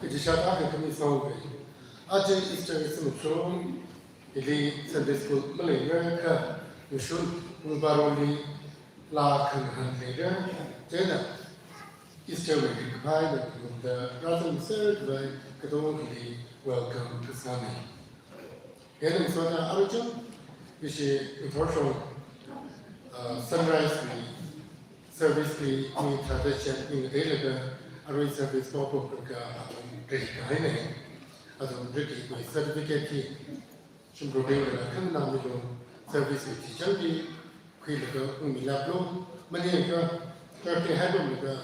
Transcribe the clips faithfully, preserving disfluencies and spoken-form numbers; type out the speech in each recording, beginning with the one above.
Kajishat akha khami song ve. Aja Easter isi mushung, ili Sunday school maleirakha, mushung pung baroli laa khangahān leira. Chieina Easter wui ringkaphā eina pulungda rāzangser khavai katongali welcome kasāna. Hieina ngasotna arui chang ishi ngathor shong, uh, sunrise wui service li mi thāda shan mi ngateilaga arui service pop up ka athum ready kahaina. Athum ready wui certificate hi shimkhur bingla khanganā milung service wui teacher li khuilaga ungmilāklu, maningakha thirty haibamlaga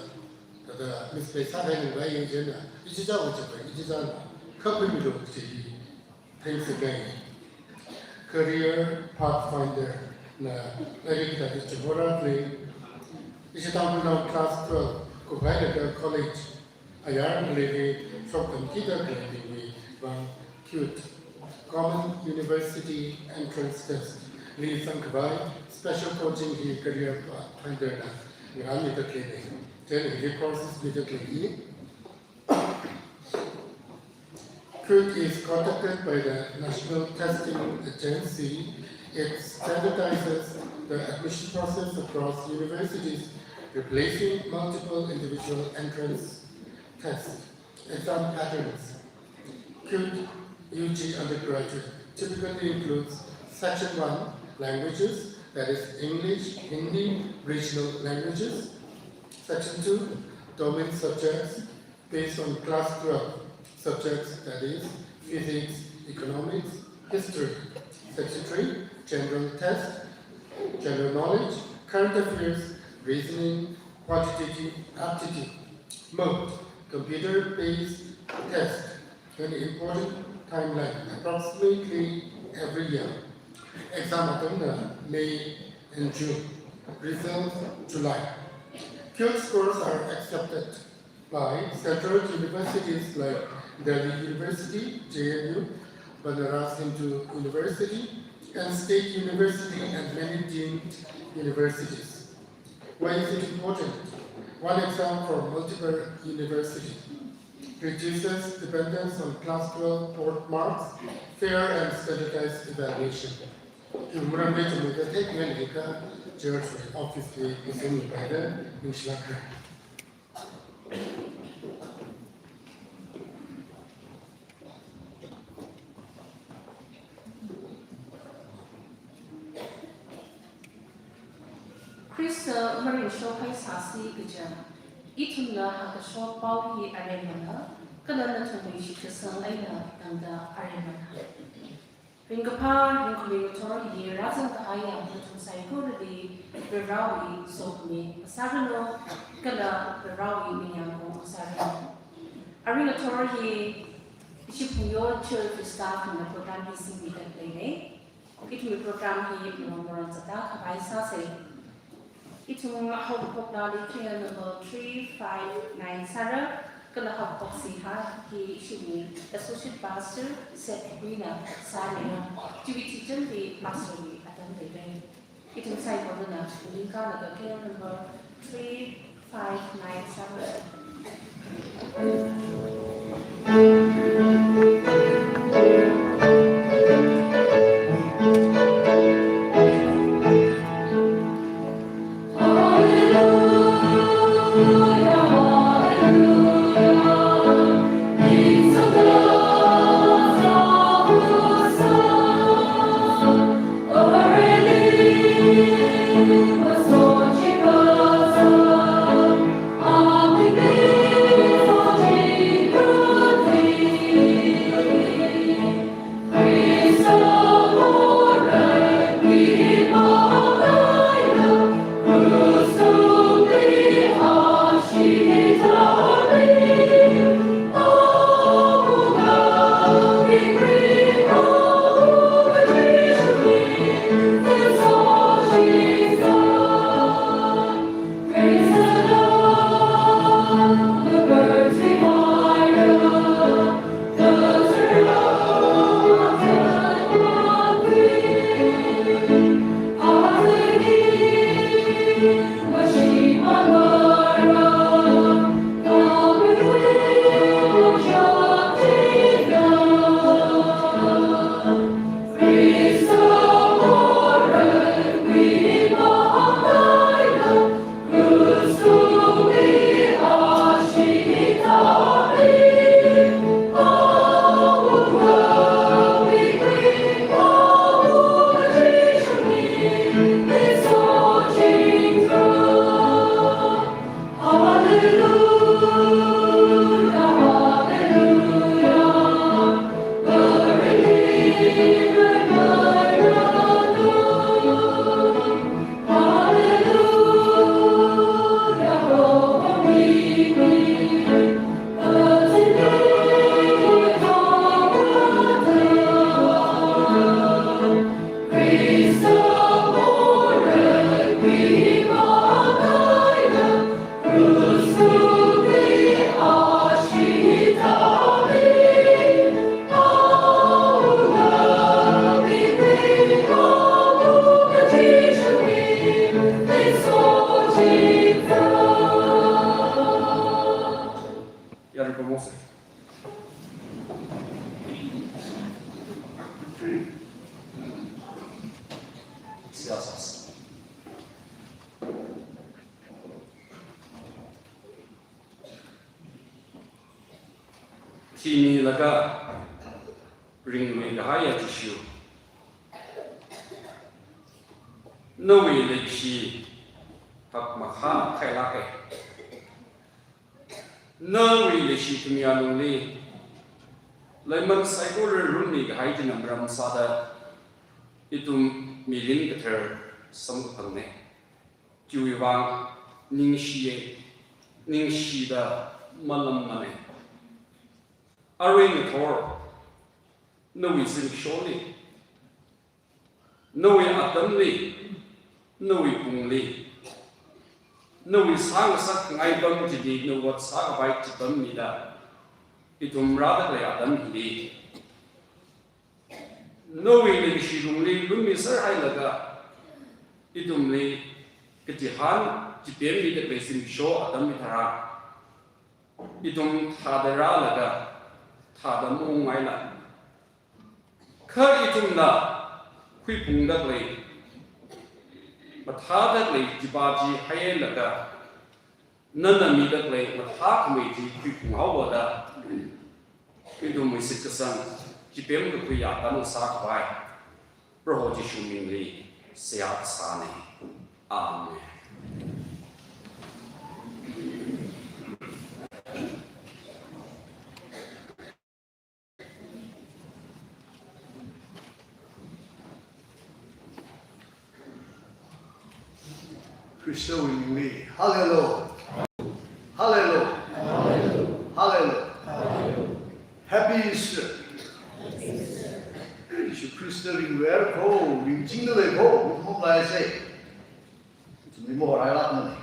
thāda misplaced sākahai ningvai yangchina, ichichā ungchapa, ichichāna kha khuimilu kaji hi theisakai. Career Pathfinder na lairik hithāda chihorāli, ishi Tangkhulnao class twelve kuphailaga college ayar ngaleiwui shoktam kida ngaleiwui vang CUET, Common University Entrance Test li zangkhavai special coaching hi Career Pathfinder na ngarānmida khaleina. Chieina hili courses mida khalei hi. CUET is conducted by the National Testing Agency. It standardizes the admission process across universities, replacing multiple individual entrance tests. Exam patterns. CUET U G undergraduate typically includes Section one, languages, that is English, Hindi, regional languages. Section two, domain subjects, based on class twelve subjects, that is physics, economics, history. Section three, general test, general knowledge, current affairs, reasoning, quantitative aptitude. Mode, computer-based test. An important timeline, approximately every year. Exam atamna May and June. Results July. CUET scores are accepted by central universities like Delhi University, J N U, Banaras Hindu University, and state university and many deemed universities. Why is it important? One exam for multiple universities reduces dependence on class twelve board marks, fair and standardized evaluation. Hi maram leida theikhangaikha church office li kusum paida ningshilāka. Khrista maringsho haisāsi kaja, ithumna hāngkashok pao hi aremana, kala nathumwui shitkasang eina tangda aremana. Ringkaphā, ringkhami ngathor hi rāzang kahaiya nathum saikorali Varivarāwui sokhami masāranu, kala Varivarāwui ningyāngkaung masāranu. Arui ngathor hi ishi Phungyo Church staff na program hi singmida khaleina. Ithumwui program hi marong marong zatda khavai sāsa. Ithum haokaphok laa hi number three five nine sāra, kala haokaphok seihā hi ithumwui Associate Pastor Seth Wina sāmira, chiwui thichanli Pastor wui atam leira. Ithum saikorana ningkalaga number three five nine sāra. Thimilaga ringluikahaiya Jishu, nawui leikashi hakmahā khailāka. Nawui leikashi khamiya lungli leiman saikora runmikahai china maram sāda ithum mirin kathar samkaphangna. Chiwui vang ningshiya, ningshida malamana. Arui ngathor nawui zimiksholi, nawui atamli, nawui pungli, nawui sāngasakngai pam chili nawui ot sākhavai chipam mida ithum rāda khalei atam hili, nawui leikashi lungli runmiserhailaga ithumli kachihān chipemmida khalei zimiksho atam hitharan ithum thāda rālaga thāda maungngaila, kha ithumna khuiphungda khalei, mathāda khalei chipa chi hailaga, nana mida khalei mathākhamei chi khuiphunghaowa da ithumwui shitkasang chipemkakhui atam sākhavai Proho Jishu mingli seihā kasāna. Amen. Khristawui mingli. Hallelujah. Hallelujah. Hallelujah. Happy Easter. Jishu Khrista ringver ko, ringchingda lei ko, mumlai se. Ithumli morailākmana.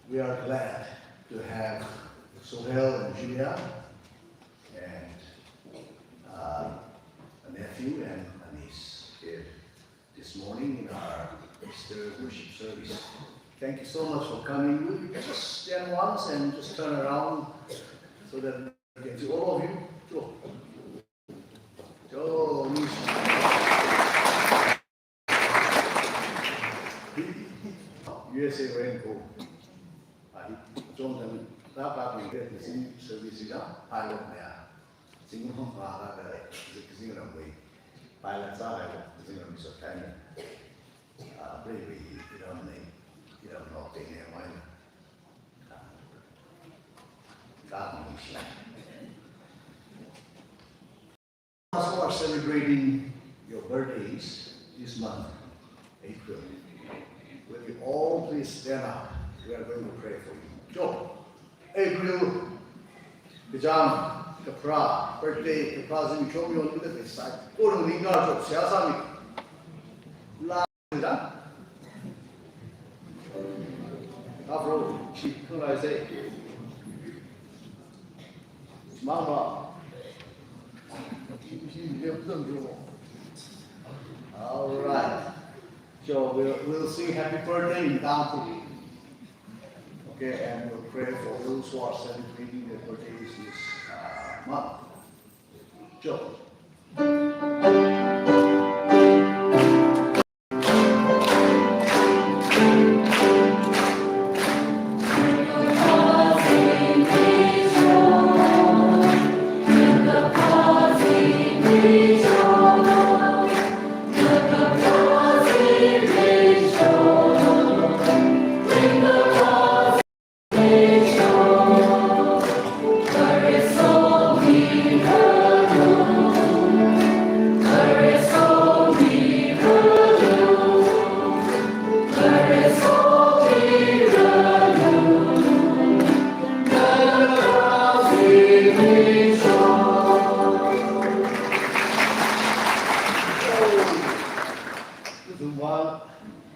We are glad to have Sohail and Julia and, uh, a nephew and a niece here this morning in our Easter worship service. Thank you so much for coming. Will you just stand once and just turn around so that we can see all of you? Sure. Sure. U S A ren ko. Ahi, chong dan, ta ka ni de, sing service ga, pilot ne ya. Sing hong ka ka de, sing ram wei. Pilot sa ga, sing ram so tan. Ah, wei wei, iram ne, iram no te ne mai na. Ka ni shi. Those who are celebrating your birthdays this month, April, will you all please stand up? We are going to pray for you. Jo, April, kachāng, kapharā, birthday, kapharā zimiksho miyonmida khalei saikora ningkachot seihā sāmi. La Kafro, chi, khalei se. Mama. All right. So we'll, we'll sing happy birthday in Tangkhul. Okay, and we'll pray for those who are celebrating their birthdays this, uh, month. Jo.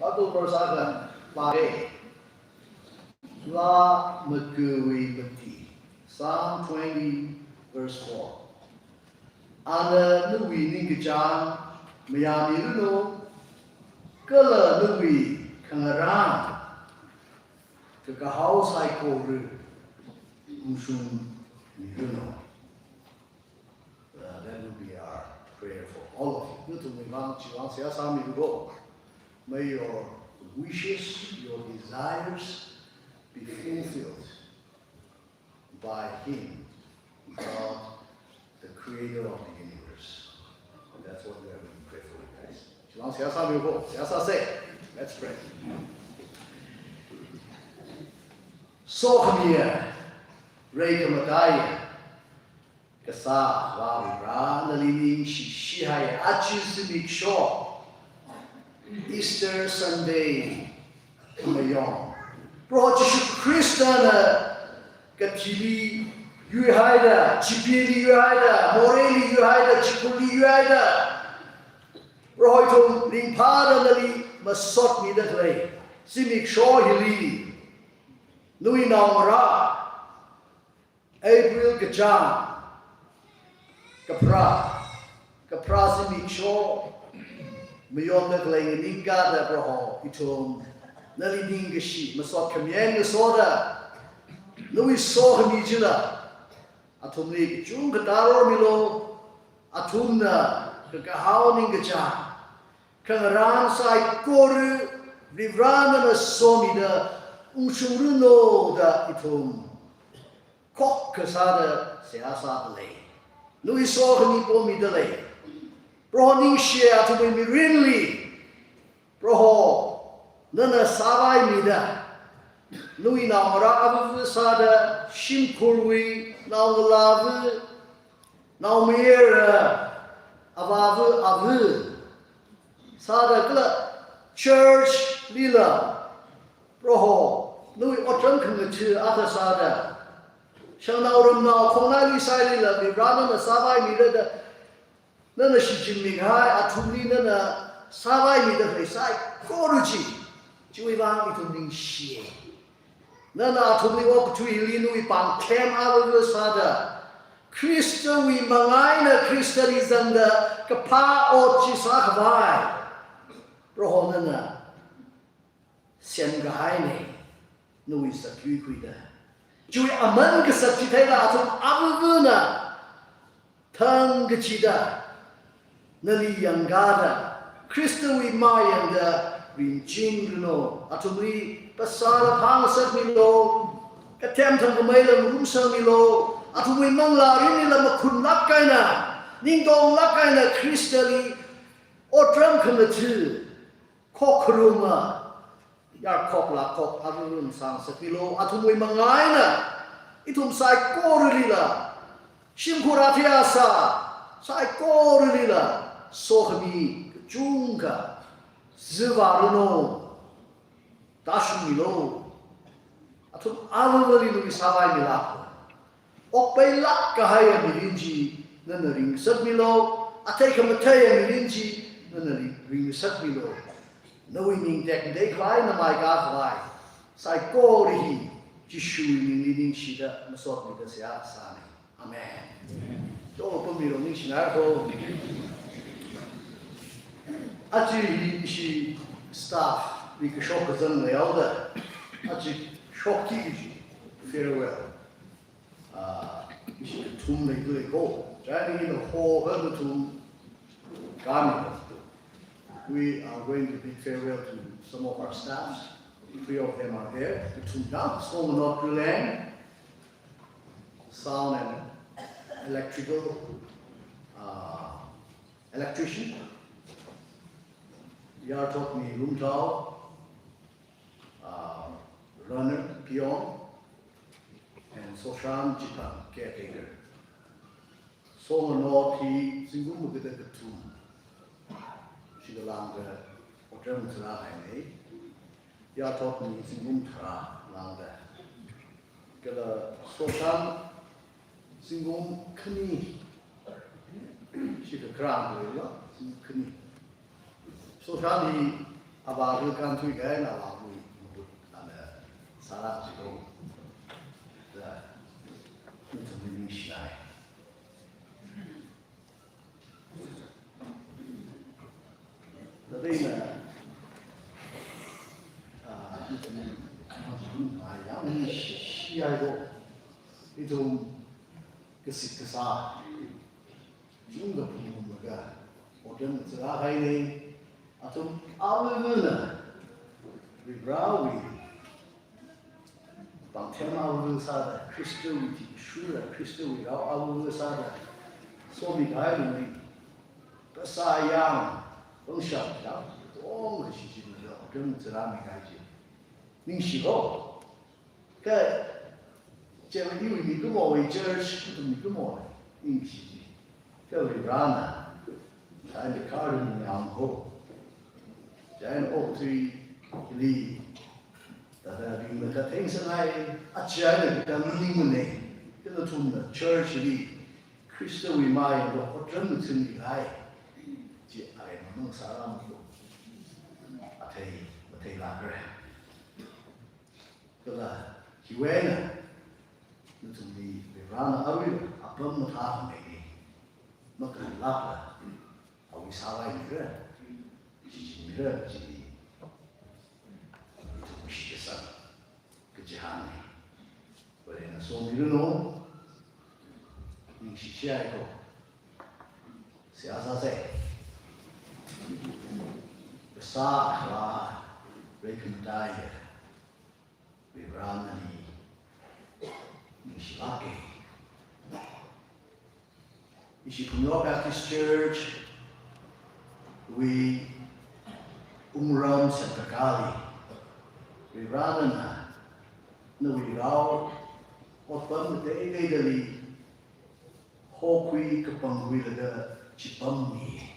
Bible verse akha pāge. Laa makawui mati. Psalm twenty verse four. Ana nawui ningkachāng mayāmiranu, kala nawui khangarān kakahao saikora ungshungmiranu. Uh, that will be our prayer for all of you. Nathumwui vang chiwui vang seihā sāmilu. May your wishes, your desires be fulfilled by Him, God, the Creator of the universe. And that's what we are going to pray for, you guys. Chiwui vang seihā sāmilu, seihā sāsa. Let's pray. Sokhamiya, reikhamataiya, Kasā Avā Vare, nali ningshi shihai aja zimiksho, Easter Sunday mayong, Proho Jishu Khristana kathili yuihaida, chipili yuihaida, moreili yuihaida, chikhurli yuihaida, Proho ithum ringphāda nali masotmida khalei zimiksho hili, nawui naongarā, April kachāng, kapharā, kapharā zimiksho mayonda khalei nganingkada Proho, ithum nali ningkashi masot khami eina ngasoda, nawui sokhami chila athumli kachungkha tarormilu. Athumna kakahao ningkachāng, khangarān saikora Varivarā nana somida ungshungranu da ithum khokkha sāda seihā sādalei. Nawui sokhami pommidalei. Proho ningshiya athumwui mirinli, Proho nana sāvaimida, nawui naongarā avava sāda, shimkhurwui naongalāva, naomayara, avāva ava sāda kala church lila, Proho, nawui otram khangatha akha sāda, shangnao ramnao khongnaili sailila Varivarā nana sāvaimirada, nana shichinmihai athumli nana sāvaimida khalei saikora chi, chiwui vang ithum ningshiya. Nana athumli okathuili nawui pāngkhem avava sāda, Khristawui manga eina Khristali zangda kaphā ot chi sākhavai, Proho nana semkahaina, nawui sakyui khuida. Chiwui aman kasak chitheila athum avavana thangkachida nali yangkada, Khristawui mā yangda ringchingranu. Athumli phasāla phāngasakmilu, kathem thangkhameila ngarumsangmilu. Athumwui manglā mirinlila makhunlāk eina, ningtonglāk eina Khristali otram khangatha, khokharuma, yarkhok lākhok avavana sāngasakmilu. Athumwui manga eina ithum saikoralila, shimkhur athei asā saikoralila sokhami kachungkha zivāranu, tāshungmilu. Athum avavali nawui sāvaimilāklu. Okpeilāk kahaiya mirin chi nana ringasakmilu, athei khamatheiya mirin chi nana ring-, ringasakmilu. Nawui ming tekmatei khavai, namai kā khavai, saikora hi Jishuwui mingli ningshida masotmida seihā sāna. Amen. Chopammilu, ningshinai ko. Aja hi ishi staff li kashok kazang leihaoda, aja shokki ishi farewell. Ah, ishi kathum leidalei ko. Chieina ina ho ha kathum kami. We are going to bid farewell to some of our staffs. Three of them are here. Kathum na, Songanot Kulang, sound and electrical, uh, electrician. Yarthotmi Lumthao, uh, runner, peon, and Soshan Chipang, caretaker. Songanot hi zingkum magada kathum, shida lāngda otram tharā haina. Yarthotmi zingkum tharā lāngda. Kala Soshan zingkum khani, shida kharāngda, zingkum khani. Soshan hi Avāva̱ kānthuikahai, avāva̱wui mahut ana sālāk jiko da nathumli ningshinai. Tadei eina, ah, nathum, nathum yāng ningshi, ningshihaiko. Ithum kasik kasā chungda phunglaga otram chila haine. Athum avāva̱na Varivarāwui pāngthem avāva̱ sāda, Khristawui athishurda, Khristawui rao avāva̱ sāda somikahai lungli, phasā yāng, pangshap yāng, tongda shichinlaga otram chila mikahai chi ningshiko. Kha chiwui iwui mikumowui church, ithum mikumo ningshi chi. Kha Varivarāna, chieina garden yāngho, chieina okthuili, thāda ringlaga thengsanghai, aja eina kathang maningmane. Kha nathumna church li Khristawui mayonlo otram ngathun mikahai chi, ai mamang sāramko. Athei matheilākra. Kala hiwui eina nathumli Varivarāna awui apam mathāmeine, makanlākla awui sāvai mira, shichin mira chili ithum shitsang kachihānne. Varena somiranu, ningshishihaiko. Seihā sāsa. Kasā Akhava, reikhamataiya Varivarā nali ningshilāke. Ishi Phungyo Baptist Church wui wungram semkakāli, Varivarāna nawui rao otpam ngateiteidali hokhui kapangkhuilaga chipammi.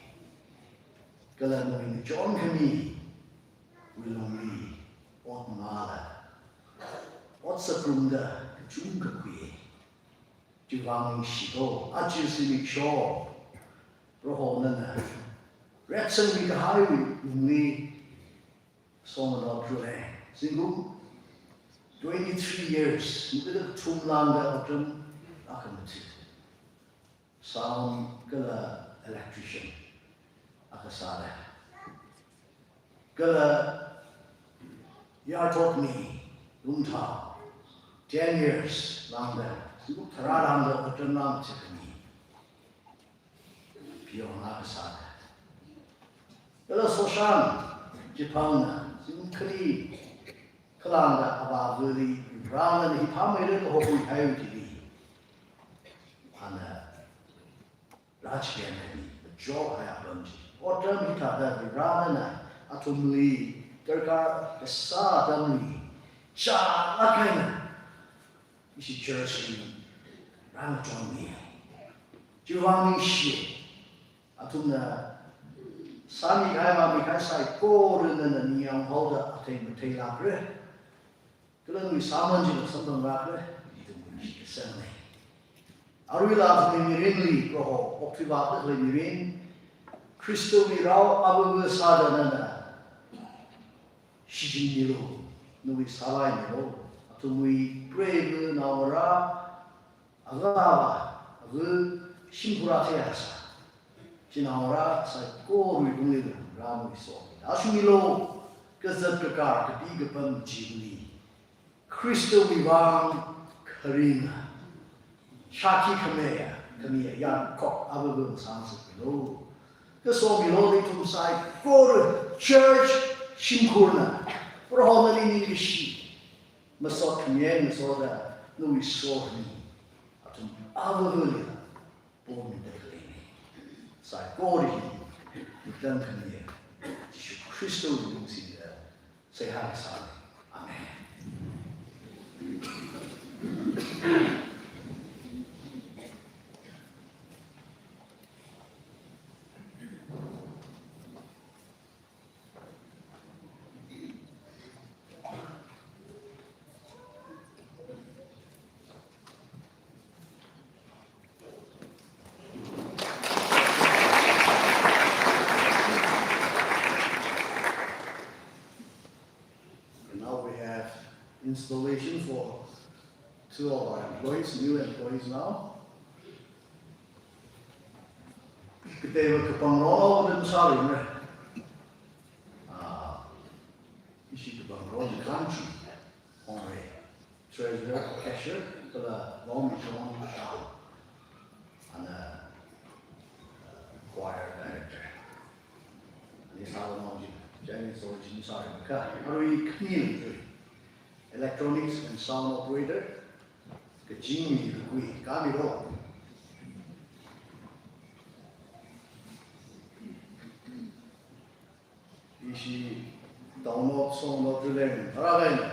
Kala nawui ngachonkhamiwui lungli ot ngala, ot sāngarumda kachungkha khui. Chiwui vang ningshiko, aja zimiksho Proho nana reaksangmi kahaiwui lungli somanao trule. Zingkum twenty-three years, mukida kathum lāngda otram akha mathut, sound kala electrician akha sāda. Kala yarthotmi, lungthao, ten years lāngda, zingkum tharā lāngda otram lāng chikami, peon akha sāda. Kala Soshan Chiphangna zingkum khani khalāngda avāva̱li Varivarāna hi phāmeida kahokhuihaiwui thili, ana rāchipemmi, machokhai apam chi. Otram hithāda Varivarāna athumli darkar kasā atamli chālāk eina ishi church li rāngachonmi. Chiwui vang ningshi. Athumna sāmikahai vāmikahai saikorana ningyāng haoda athei matheilākra. Kala nawui sāman chila samphanglākra, ithum ningshi kasāne. Aruila athumwui mirinli Proho, okthuivāda khalei mirin, Khristawui rao avāva̱ sāda nana shichinmilu, nawui sāvai milu, athumwui preiva̱ naongarā, avāva̱, ava̱ shimkhur athei sā, chinaongarā saikorawui lungli Varivarā nawui somi tāshungmilu, kazat kakar kapi kapam chili Khristawui vang kharinga, shākhi khameiya, khamiya yarkhok avāva̱ sāngasakmilu. Kasomilu, ithum saikora church shimkhurna Proho nali ningkashi masot khamiya ngasoda nawui sokhami athum avāva̱li pomida khaleine. Saikora hi, miktam khamiya Jishu Khristawui ming singda seihā sāi. Amen. installation for two of our employees, new employees now. Kateiva kapangronao da masārarmara. Ah, ishi kapangro the country, Hongre, treasurer, cashier, kala Longmichong Shao, ana, uh, choir director. Ani sālonao chi, Chinese origin sāra kha, arui khani electronics and sound operator, kaching mi kakui, kami ro. Ishi download, song download rileng, rākahaina,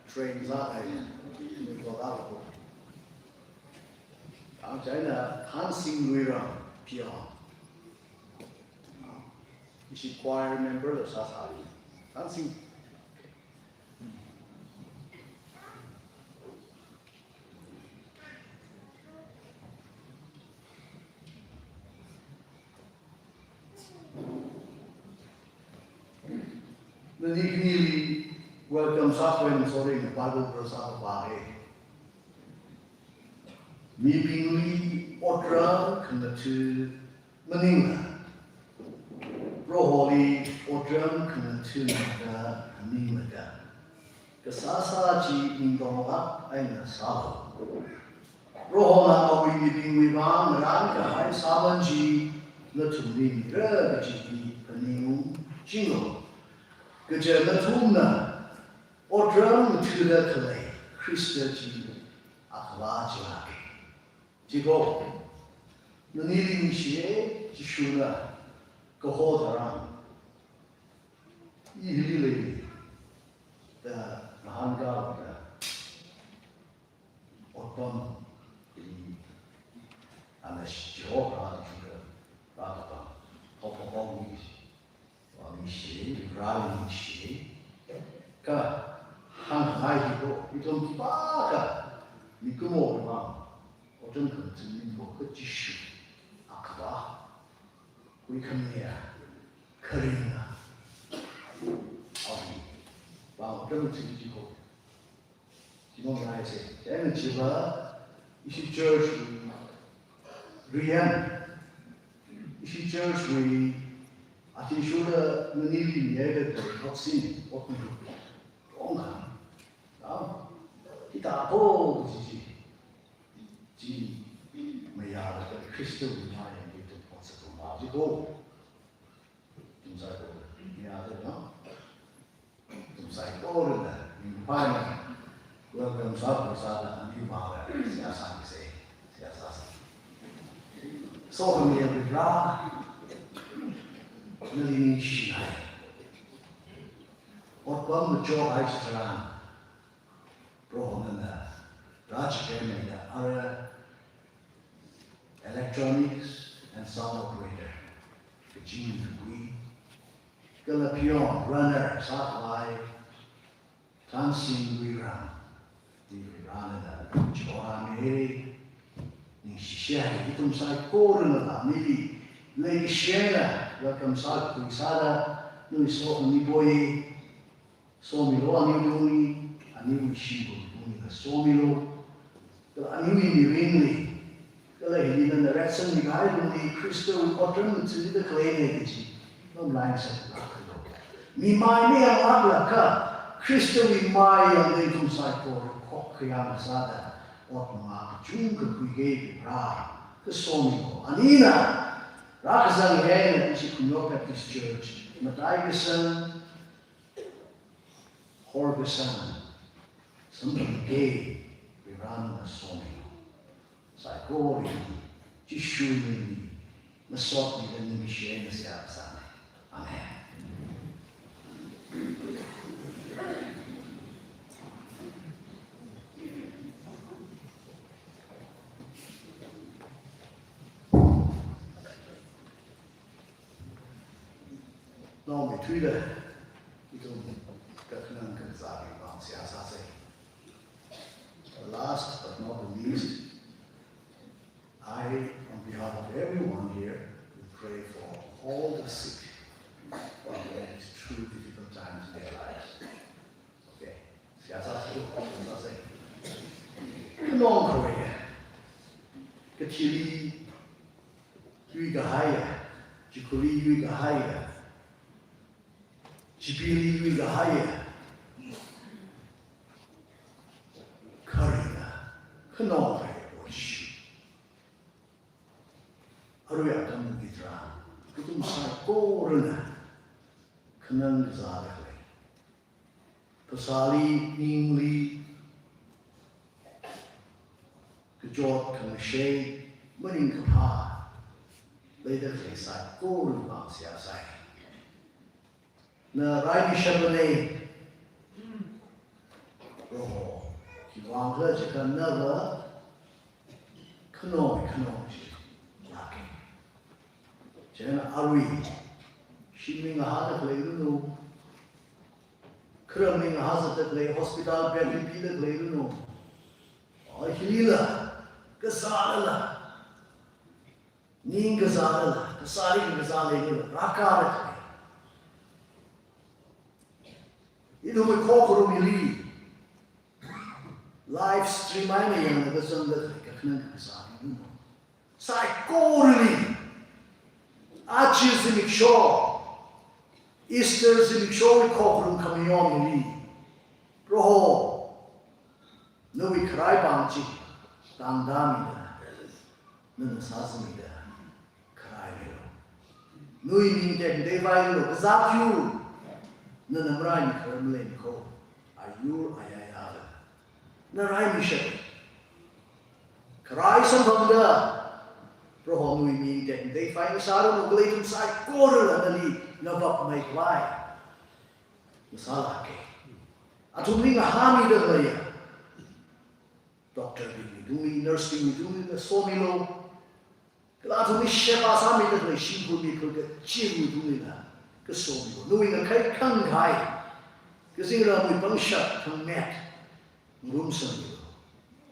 train sākahaina, mi ko da ko. Ang China, Thansing Luiram, piano. Ishi choir member la sāsāli. Thansing. Nani khanili welcome sākhavai, sorry, Bible verse akha pāra. Mibingli otram khangatha maningla, Proholi otram khangathana maningla da. Kasāsā chi ningtonglāk eina sālu. Prohona awui mibingwui vang ngarānkahai sāman chi nathumli mira kaji hi phaningungchinglu. Kaja nathumna otram ngathada khalei Khrista chi Akhava chilāka. Chiko, nanili ningshiya, Jishuna kaho tharan, i hili lei da ngahānkāda, otpam hili ana shokra da shuka, rākapam, hopahong mi, wa ningshi, rāli ningshi. Kha hāngngai hi ko, ithum khipākha mikumowui vang otram khangatha maningko, kha Jishu Akhava, huikhamiya, kharinga, awui vang otram khangatha chi ko. Chimang nai se, chieina chiva, ishi church wui, riyan, ishi church wui, athishurda nanili mihaida toxin, otram, tongkha, ah, hithā ko, chi, chi, chi, mayāda Khristawui maiya ithum phongsa tumma, chi ko. Ithum saikora, mayāda, no? Ithum saikorana, ringphāna, welcome sākhui sāda, ani vāla, seihā sāsa, seihā sāsa. Sokhamiya Varivara, nali ningshinai. Otpam machokhai chitharan, Prohona nana rāchikha meida, ara electronics and sound operator, kaching kakui, kala piano, runner, sākhavai, Thansing Luiram, Luiram nana chora mei, ningshishiya, ithum saikorana nali leikashina, welcome sākhui sāda, nawui sokhami poi, somilu aniwui lungli, aniwui shimkhurwui lungli kha somilu. Kala aniwui mirinli, kala hili nana reason mikahai lungli, Khristawui otram ngathada khaleina kaji, nomlai sālāklu. Mi mai mayānglāklakha, Khristawui mai yangda ithum saikora khokkha yang sāda, ot mangā kachungkha khuikei Varivara, kha somilu. Anina, rākazang eina ishi Khumyok Baptist Church, mataikasang, horkasang, samphangkei, Varivara nana somilu. Saikora hi, Jishuwui mingli, masotmida ningshi eina seihā kasāna. Amen. Naomeithuida, ithum kakhanang kazāwui vang seihā sāsa. Last but not the least, I, on behalf of everyone here, will pray for all the sick who are going through difficult times in their lives. Okay. Seihā sāsa. Chili yuikahaiya, Chikhurli yuikahaiya, Chipili yuikahaiya, kharina khanongai oshi. Arui atam hithāda, ithum saikorana khanang kazāda khalei, phasāli, ningli, kachot khangashei, maningkaphā leida khalei saikora vang seihā sai. Na raimishapmana. Proho, khiwuivang khala jiakha nava khanong khanong chi lāka. Chieina arui shimli ngahāda khaleiranu, kharamli ngahāzatda khalei, hospital bed li pida khaleiranu, o hilila, kazālala, ning kazālala, kasāli kazā leilala, rākada khalei, ithumwui khokharum hili live stream eina yanglaga zangda khalei kakhanang kasāli, saikorawui aja zimiksho, Easter zimikshowui khokharum khamayon hili, Proho, nawui kharai pāng chi tangda mida, nana sāzangmida kharailu. Nawui ming tekmatei vailu, kazāt hiu, nana maraimi kharar maleimana kho, ayur ayayāla na raimishap. Kharai samphangda, Proho, nawui ming tekmatei vai ngasāranu, kala ithum saikorala nali ngavapmei khavai ngasālāka. Athumli ngahāmida khaleiya doctor bingwui tungli, nurse bingwui tungli kasomilu. Kala athumli sheba sāmida khalei shimkhur miphur kachivāwui tunglila kasomilu. Nawui ngakhai khangahai, kazingramwui pangshap khangmet ngarumsangmilu.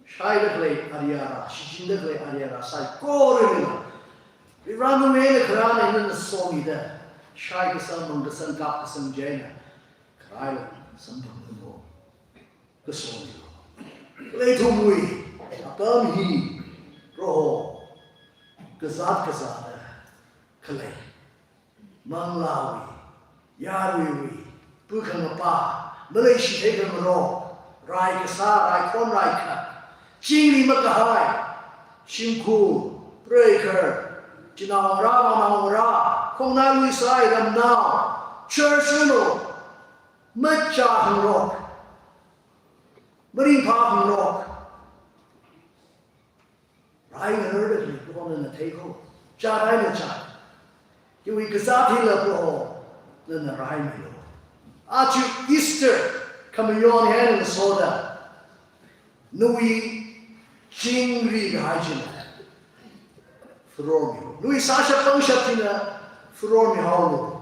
Shaida khalei ariara, shichinda khalei ariara saikorawuila, Varena kharā eina nana somida, shai kasang, mang kasang, kap kasang chieina kharaila samphanglu, kasomilu. Kala ithumwui atam hi, Proho, kazāt kazāda khalei, manglāwui, yaruiwui, pu khangapa, maleishi thei khangarok, rai kasā, rai khon, rai khat, chingri makahai, shimkhur, preikhar, chinaongarā, manaongarā, khongnailui sai ramnao, church wui lo, machā khangarok, maringphā khangarok, rai ngararda khalei Proho nana thei kho, chārai na chā. Hiwui kazāt hila Proho nana raimilu. Aja Easter khamayon hi eina ngasoda, nawui chingri kahai china pharormilu. Nawui sāshap pangshap china pharormihaolu.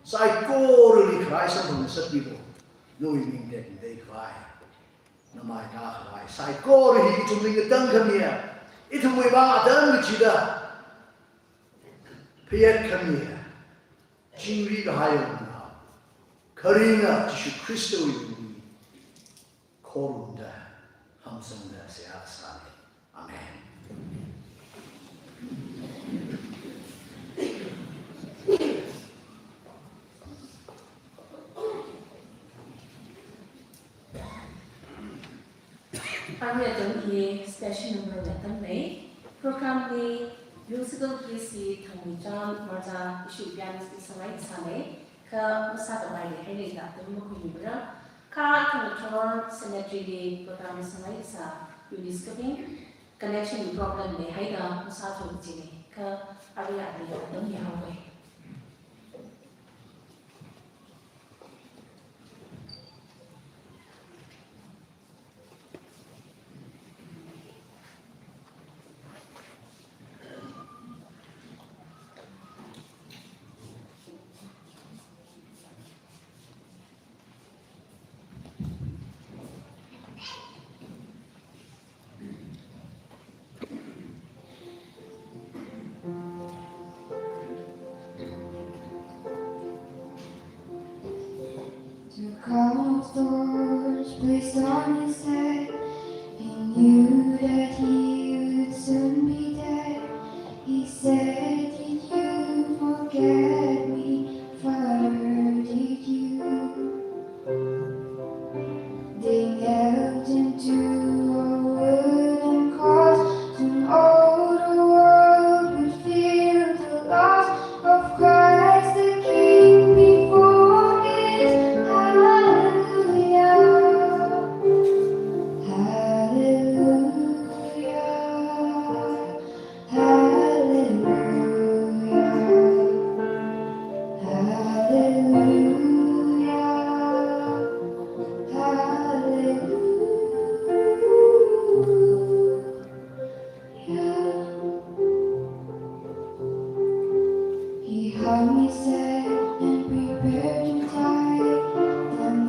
Saikorali kharai samphang ngasakmilu. Nawui ming tekmatei khavai, namai ngakhavai, saikora hi ithumli ngatangkhamiya, ithumwui vang atam kachida phayātkhamiya, chingri kahai yongnao, kharinga Jishu Khristawui mingli khorumda, hamsangda seihā sāna. Amen. Arui atam hi station number wui atamna. Program li musical guest hi Thangmeichan Martha, issue pianist hi sāngai sāna. Kha masāda maili hailei da atam makhuimibara. Kha Thangmeitharon Cemetery li program sāngai sā Eunice Kaping, connection problem leihaida masāthu jina. Kha arui atam hi haowa. The crown of thorns placed on his head, he knew that he would soon be dead.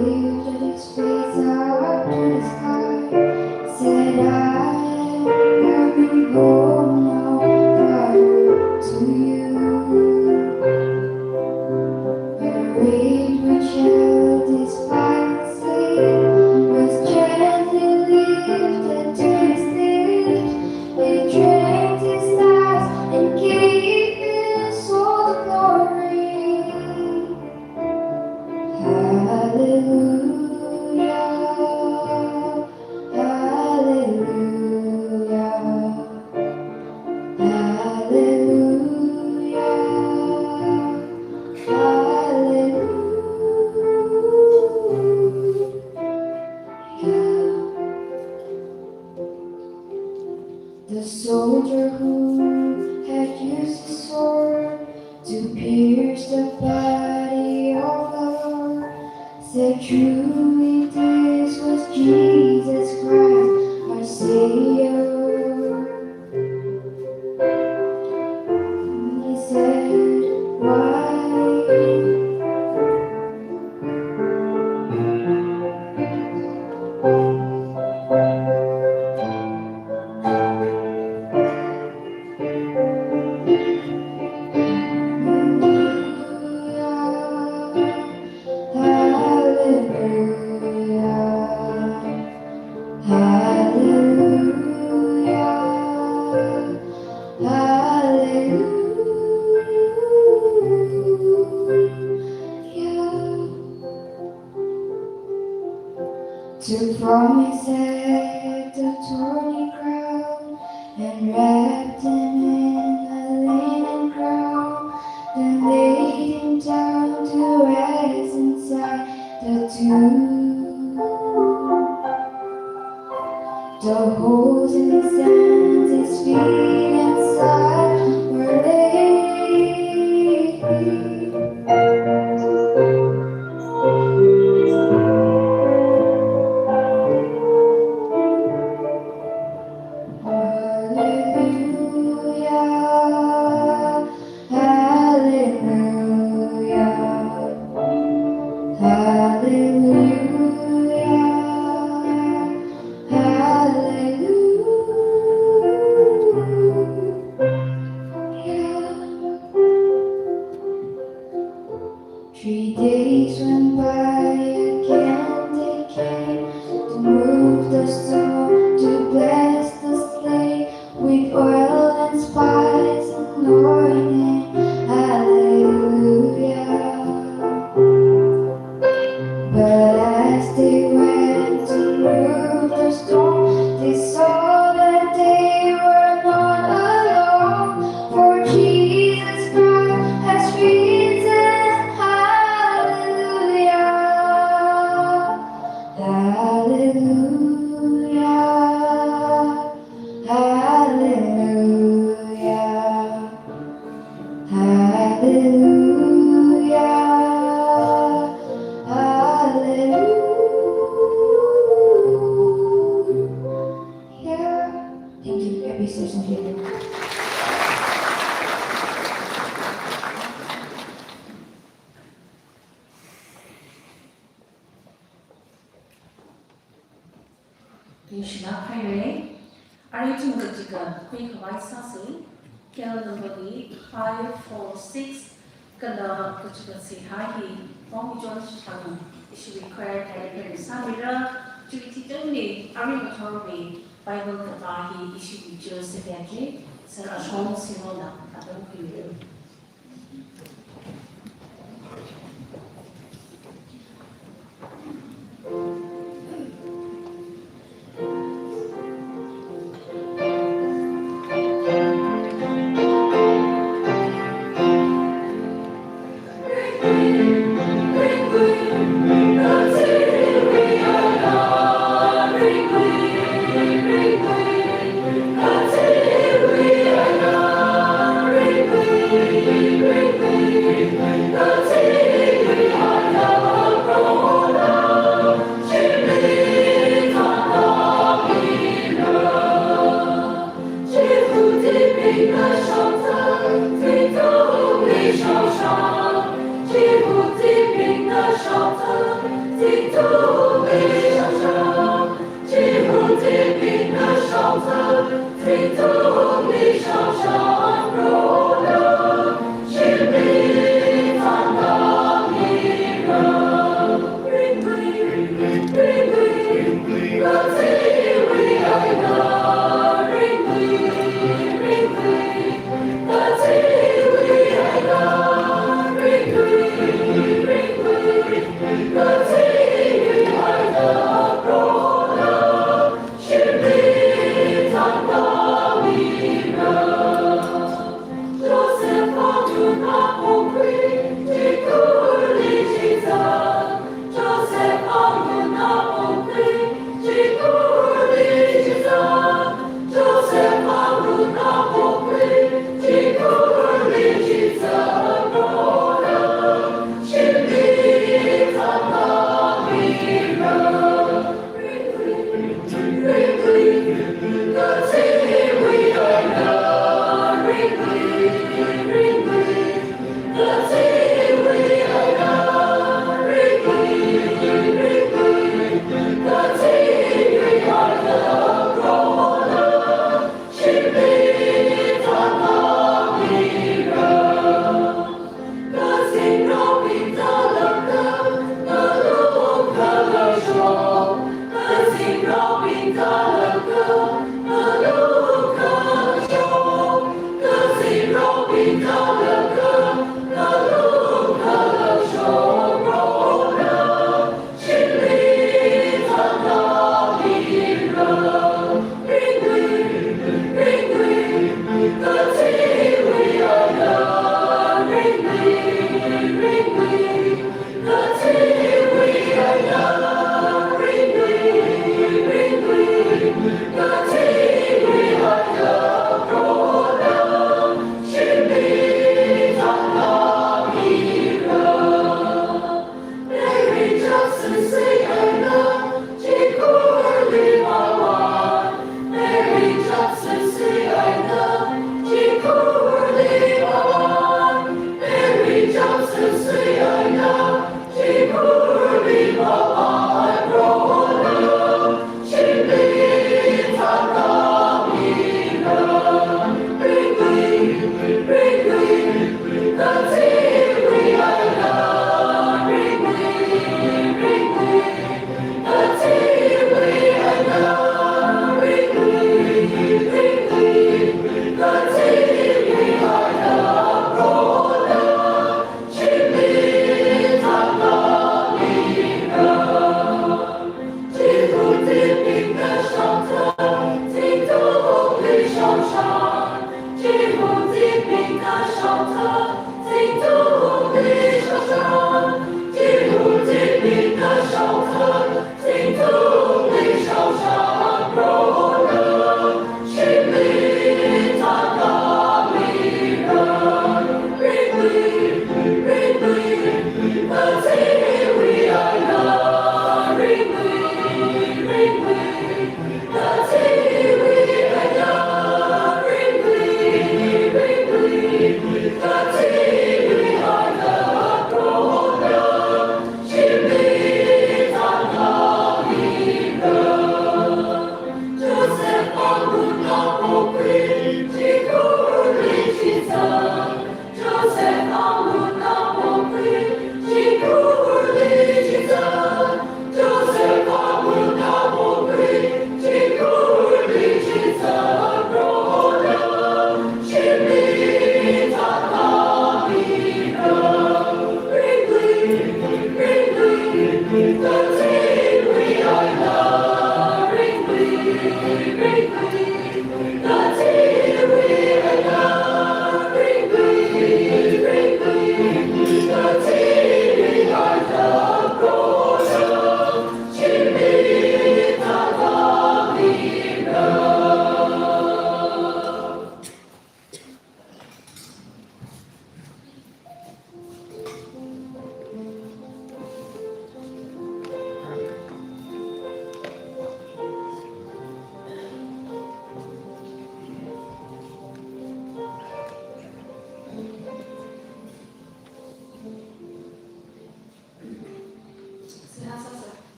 Lifted his face up to the sky, said, "I am coming home now, Father, to you." The reed which held his spices was gently lifted to his lips. He drained his glass and gave his soul the glory. Hallelujah, hallelujah, hallelujah, hallelujah. The soldier who had used his sword to pierce the body of the Lord said, "Truly this was Jesus Christ, our Savior." He said, "Why?" Hallelujah, hallelujah, hallelujah. Took from his head the thorny crown and wrapped him in a linen gown, then laid him down to rest inside the tomb. The holes in his hands, his feet, and side were laid. Hallelujah, hallelujah, hallelujah, hallelujah. Three days went by, again they came to move the stone, to bless the slain with oil and spice anointing. Hallelujah. But as they went to move the stone, they saw that they were not alone, for Jesus Christ has risen. Hallelujah. Hallelujah. Hallelujah. Hallelujah. Hallelujah. Thank you. Happy Station Day. Ningshilāk haira. Arui ithum kachika khuikhavai sāsa. Cell number li five four six kala kachika seihā hi Pongchon Shang, ishiwui choir director na sāmira. Chiwui thidamli arui ngathorwui Bible kapā hi ishiwui church secretary Sir Ashong Singona atam khuimira.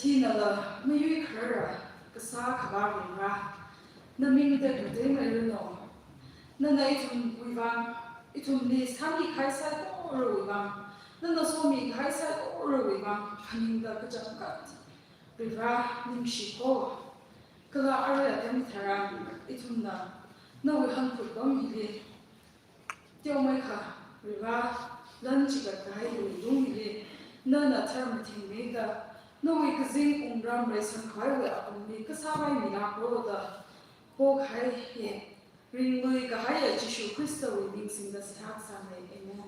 Chinala mayuikharara kasā Akhava Varivara, naming tekmatei ngairanu. Nana ithumwui vang, ithumli sāmikahai saikorawui vang, nana somikahai saikorawui vang phaningda kachangkhat Varivara ningshiko. Kala arui atam tharan ithumna nawui hanphut pam hili teomeikha Varivara, lan chigatkahai hiwui lung hili nana tharmathingmeida, nawui kazing wungram reisangkhavaiwui apongli kasāvai milākro da pokahai hi ringluikahaiya Jishu Khristawui ming singda seihā kasāna. Amen.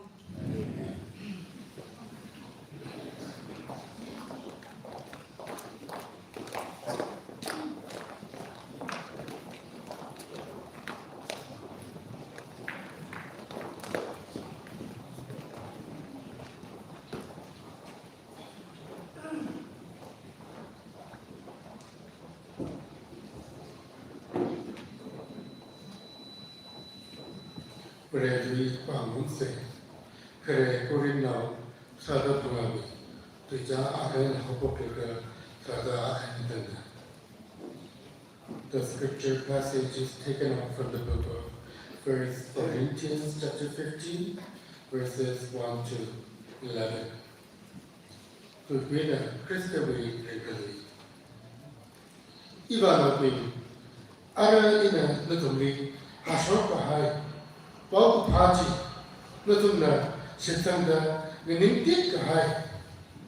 Vareli pāngungse. Khare Korinthnaobing thāda phangāwui tuizā akha eina haophoklaga tharāda akha eina tangda. The scripture passage is taken out from the book of First Corinthians chapter fifteen, verses one to eleven. Tuipuina Khristawui ringkali. Ivānaobing, ara ina nathumli hāshok kahai paokaphā chi nathumna shitsangda nganingtit kahai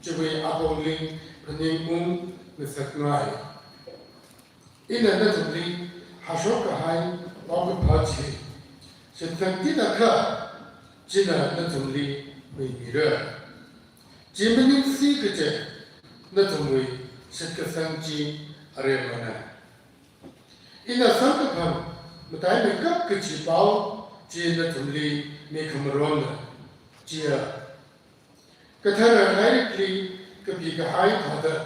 chiwui apongli phaningung ngasakngai. Ina nathumli hāshok kahai paokaphā chi shitsangtit akha china nathumli huimira. Chi maningsi kaje nathumwui shitkasang chi aremana. Ina samkaphang mataimeikap kaji pao chi nathumli mikhamaronna. Chiya, Kathara Lairikli kapikahai thāda,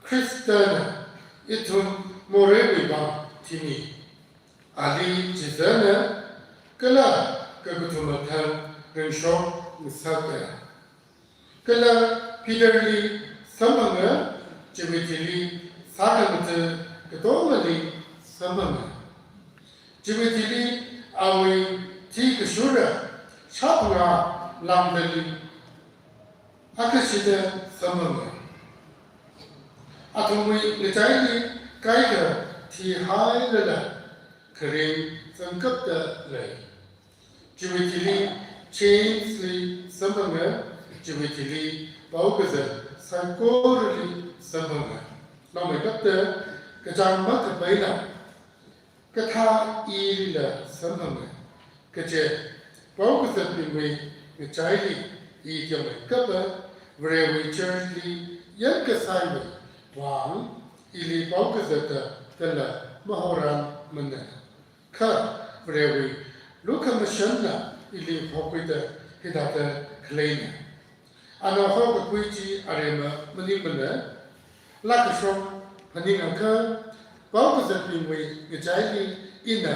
Khristana ithum moreiwui vang thimi, ali chizana, kala kakathuma thang ringshok ngasaka. Kala Peterli samphanga, chiwui thili sākhangatha katongali samphanga. Chiwui thili awui thikashura shāphangā langdali akhashida samphanga. Athumwui ngachaili kaikha thihailala kharing zangkapda lei. Chiwui thili Jamesli samphanga, chiwui thili paokazat saikorali samphanga. Naomeikapta kachāng makapaila kathā ilila samphanga. Kaje paokazatbingwui ngachaili i teomeikapa Varewui churchli yankasāwui vang ili paokazata kala mahoranmana. Kha Varewui lukhamashanna ili phokhuida hithāda khaleina. Ana haokakhui chi aremma maningmana. Lākashok phaningakha, paokazatbingwui ngachaili ina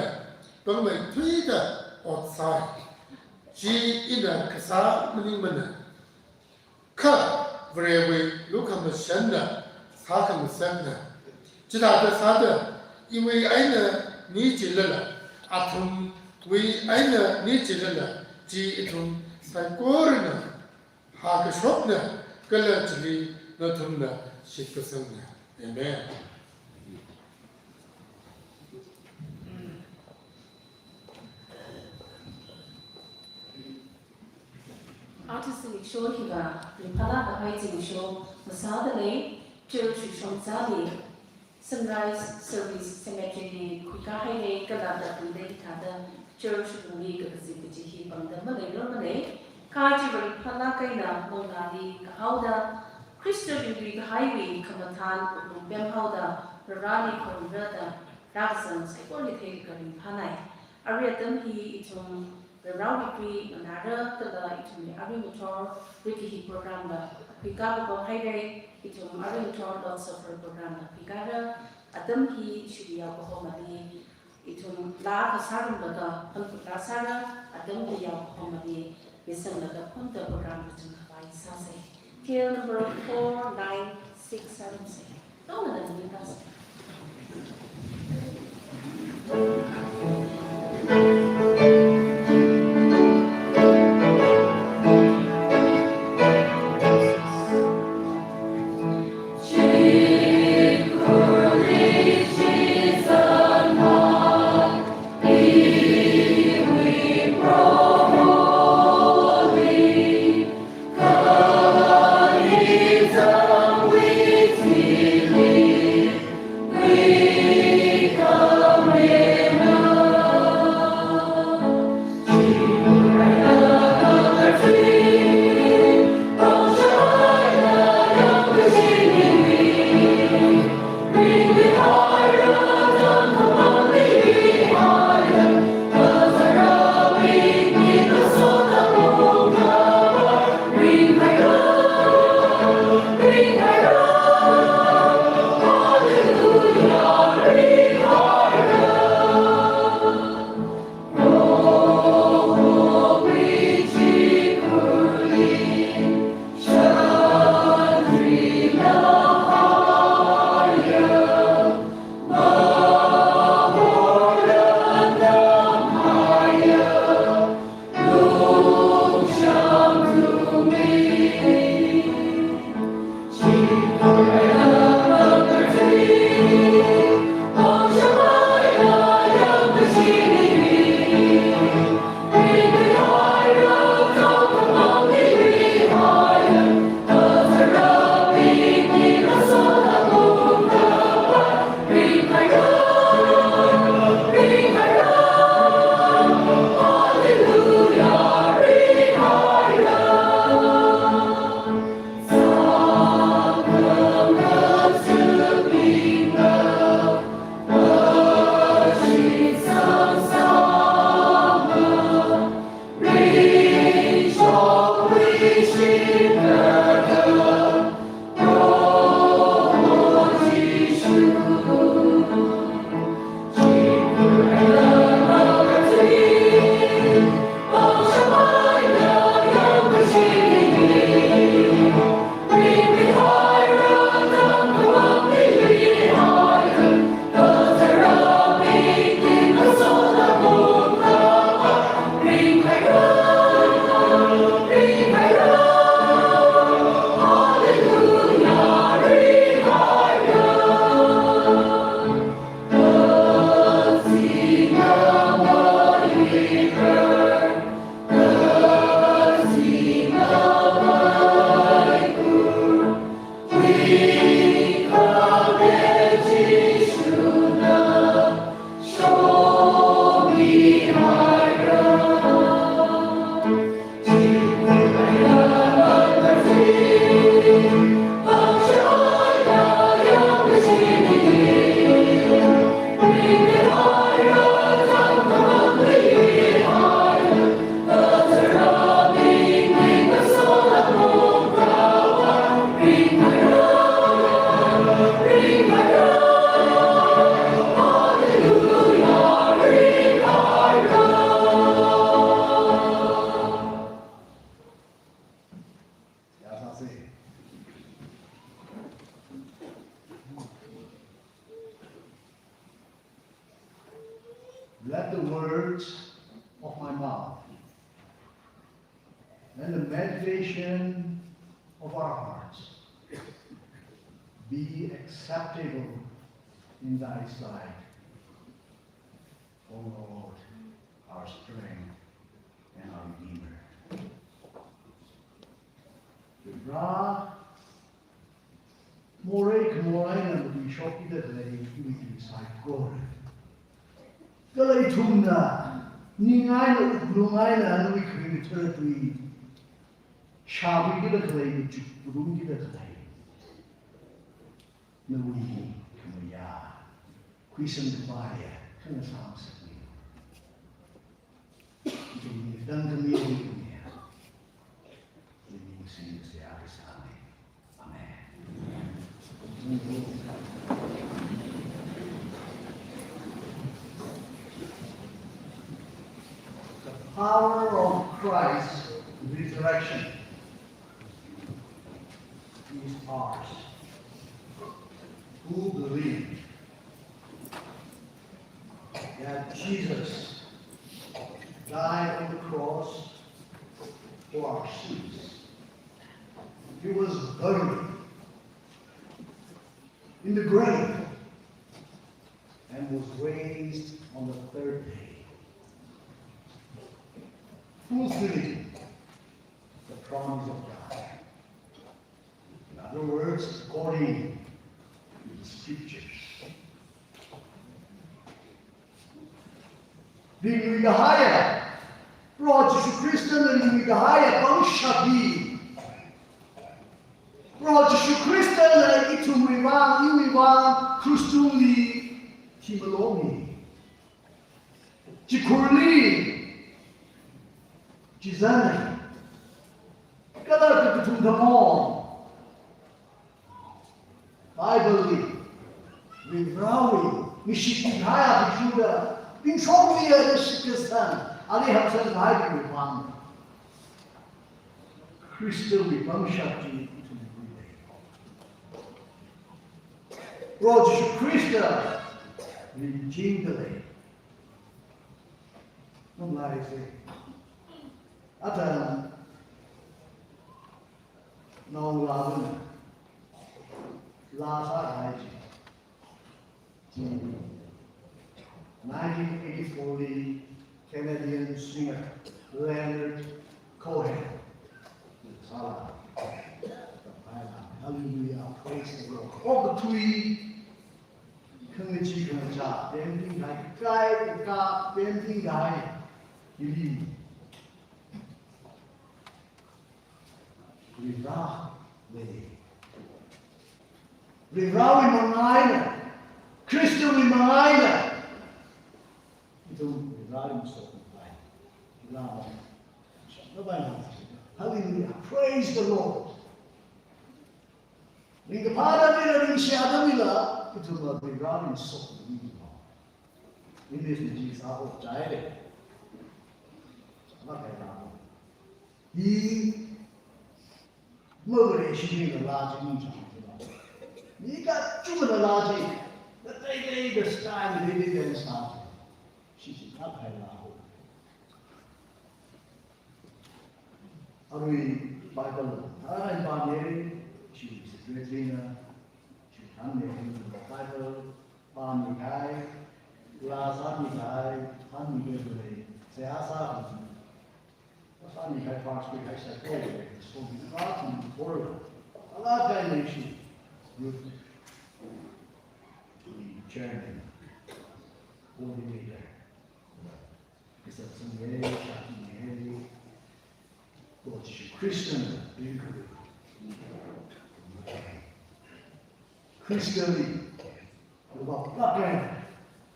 pangmeithuida ot sāi. Chi ina kasā maningmana. Kha Varewui lukhamashanna sākhangasakna. Chithāda sāda, iwui eina ni chilala, athumwui eina ni chilala, chi ithum saikorana hākashokna, kala chili nathumna shitkasangna. Amen. Artist zimiksho hiva ringphālāk kahai zimiksho masāda lei. Church shongzali Sunrise Service Cemetery li khuikā haira, kala da khuida hithāda church bungli kakazip kaji hi pangda maleirarmana. Kha chiva ringphālāk eina monali kahaoda Khristawui kahaiwui khamathān wuklung pemhaoda Vareli khorumra da rākazang saikorali theikha ringphānai. Arui atam hi ithum Varewui tui nganāra kala ithumwui arui ngathor rikahi programla khuikā kapo haira. Ithum arui ngathor Lord's Supper programla khuikāra. Atam hi shuri yao kahomali ithum laa kasā rumlaga hanphut laa sāra. Atam hi yao kahomali misanglaga phunda program kachungkha vāsāsa. Till number four nine Six, seven, six. Don't let them leave us. Let the words of my mouth and the meditation of our hearts be acceptable in thy sight, O Lord, our strength and our Redeemer. Varivara, morei khamor eina matuishokki da khalei iwui tui saikora, kala ithumna ning eina wuklung eina nawui kharing kathara tui shākhuiki da khalei, machukngarumki da khalei nawui khamayā khuisangkhavaiya khangasā ngasakmilu. Ithumwui katang khami Awunga, ningshi seihā kasāna. Amen. The power of Christ's resurrection is ours. who believe that Jesus died on the cross for our sins. He was buried in the grave and was raised on the third day, fulfilling the promise of God. In other words, according to the scriptures. Ringluikahaiya, Proho Jishu Khristana ringluikahaiya pangshap hi, Proho Jishu Khristana ithumwui vang, iwui vang, krush tungli thimalongli. Chikhurli, chizanli, kala kakathum thamong, Bible li, Varivarāwui, mishit mikahai apikhuda, ringshokmiya da shitkasang, ali hapsangkahaiwui vang, Khristawui pangshap chi ithumli lei. Proho Jishu Khrista ringchingda lei. Nunglai se. Ata naongalāna laa sākahai chi, nineteen eighty-four li Canadian singer Leonard Cohen sāla. Hallelujah, praise the Lord. Okathui khangachee khangachā pemtinghai, kaikha pemtinghai, hili Varivarā lei. Varivarāwui mangā eina, Khristawui mangā eina, ithum Varivarāli masotnapai. Varivarā masotnapai. Hallelujah. Praise the Lord. Ringkaphā atamlila, ringshi atamlila, ithum Varivarāli masotnapai. English na chi sāho chai lei. Sāla kaila. Hi mavare shimila laa chi ningchāng sila. Mi kachungana laa chi, na teiteida style, na teiteida sā. Shi chi kaila ho. Arui Bible tharan pāmira, chi secretary na, chi thangna, Bible pāmikahai, laa sāmikahai, pāmikahai lei, seihā sā. Sāmikahai pastor kahai sākahai, so mi rāthum kor, ala kai leishi, youth chairman, coordinator. Kasā sangye, shakti nge, Lord Jesus Christ na ringkhalu. Christianity, lupā lākren,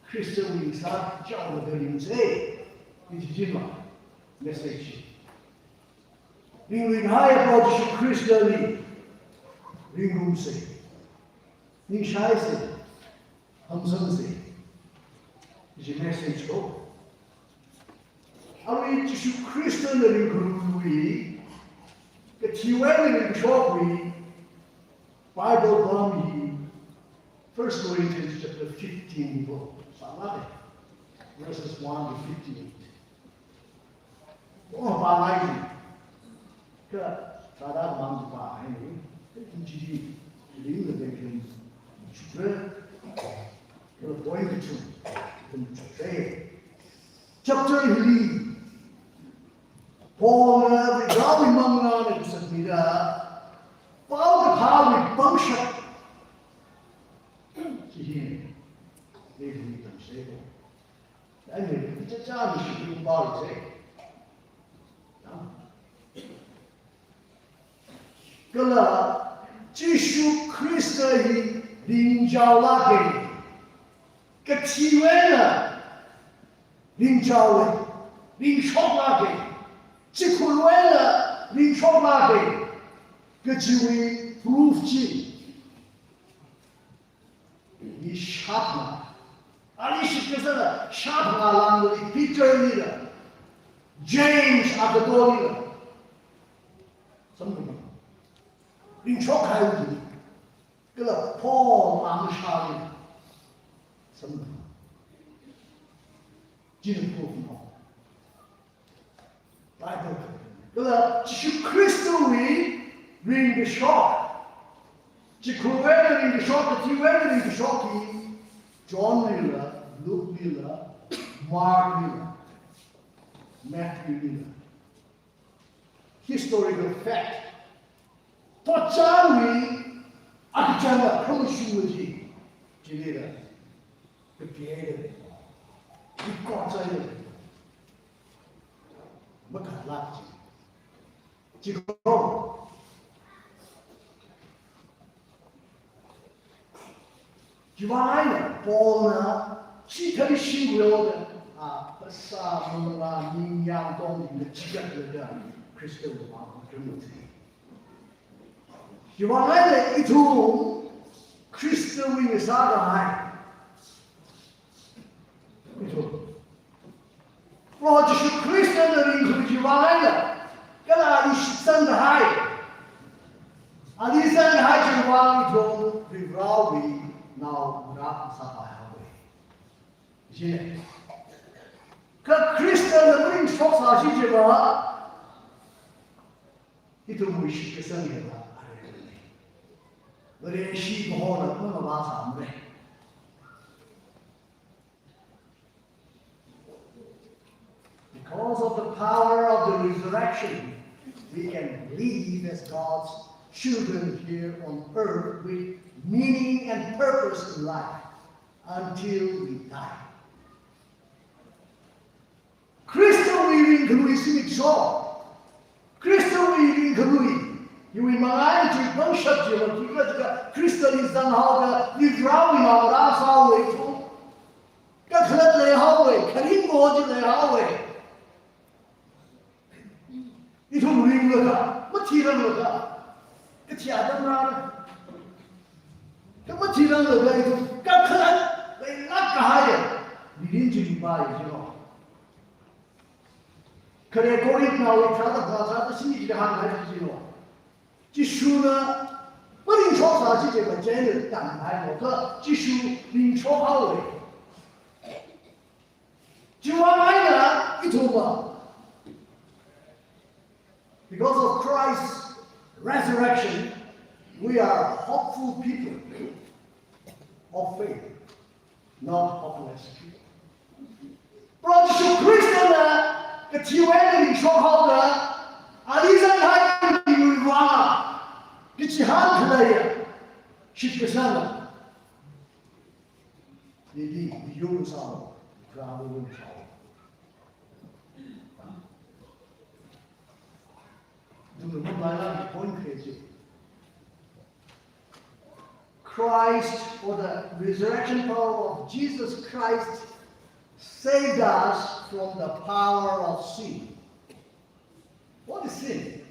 Christianity sā chaoda ringse, ithum jima, message. Ringluikahai Lord Jesus Christianity, ringrumse, ningshaise, hamsangse, chi message ko. Arui Jishu Khristana ringkhaluiwui, kathiwui eina ringshokwui Bible pam hi First Corinthians chapter fifteen ko. Sālāke. Verses one to fifty-eight. Oh, pāngai. Kha, thāda mang pāngai. Kha, ithum chili, ringda ithum chukre. Kha, point two, ithum chukre. Chapter hili, Paulna Varivarāwui manglāna kasā mida, paokaphāwui pangshap chi hi, ithum tamsei ko. Ai, mi chāchāli shipung pālu se. Kala Jishu Khrista hi ringchaolāke. Kathiwui eina ringchaole, ringshoklāke. Chikhurwui eina ringshoklāke. Kajiwui proof chi. Hi shāphangā. Ali shitkasangla shāphangā langli Peter lila, James akatolila. Samphangā. Ringshok kahai uti. Kala Paul amashāli. Samna. Jina proof no. Bible. Kala Jishu Khristawui ringkashok. Chikhurwui eina ringkashok, kathiwui eina ringkashok hi John lila, Luke lila, Mark lila, Matthew lila. Historical fact. Thotchanwui akachanga phamashunga chi. Chilila. Kapihaida. Record sāhaida. Makhatlāk chi. Chiko. Chiwui vang eina Paulna, chi thali shiwui da, a, phasā, manglā, ningyāng tongli chigatlaga Khristawui vang khamati. Chiwui vang eina ithum Khristawui ngasākahai. Ithum. Proho Jishu Khristana ringkhalui chiwui vang eina, kala ali shitsangkahai. Ali shitsangkahai chiwui vang ithum Varivarāwui naongarā sāpai haowa. Chi. Kha Khristana maringshok sāsi chiva, ithumwui shitkasang hiva, arui. Vareshi kahona mangavā sāmara. Because of the power of the resurrection, we can live as God's children here on earth with meaning and purpose in life until we die. Khristawui ringkhalui zimiksho. Khristawui ringkhalui. Hiwui manga eina chiwui pangshap chi va, kikhala jiakha Khristali zanghaoda Varivarāwui naongarā sāhaowa ithum. Kakhalat leihaowa, kharing kaho chi leihaowa. Ithum ringlaga, mathiranglaga, kathi atam rāra. Kha mathiranglaga ithum kakhalat leilāk kahaiya mirin chi ringpai jino. Khare Corinthnaowui tharāda, tharāda shini chida hānghai jino. Jishuna maringshok sāsi chiva chieina tamhailo, kha Jishu ringshok haowa. Chiwui vang eina ithumva, because of Christ's resurrection, we are hopeful people of faith, not hopeless people. Proho Jishu Khristana kathiwui eina ringshok haoda, ali zangkahai chiwui vang, kachihān khaleiya shitkasanga. Nidi, niyung sao, kra niyung sao. Dulu mabala point khe chi. Christ, or the resurrection power of Jesus Christ, saved us from the power of sin. What is sin?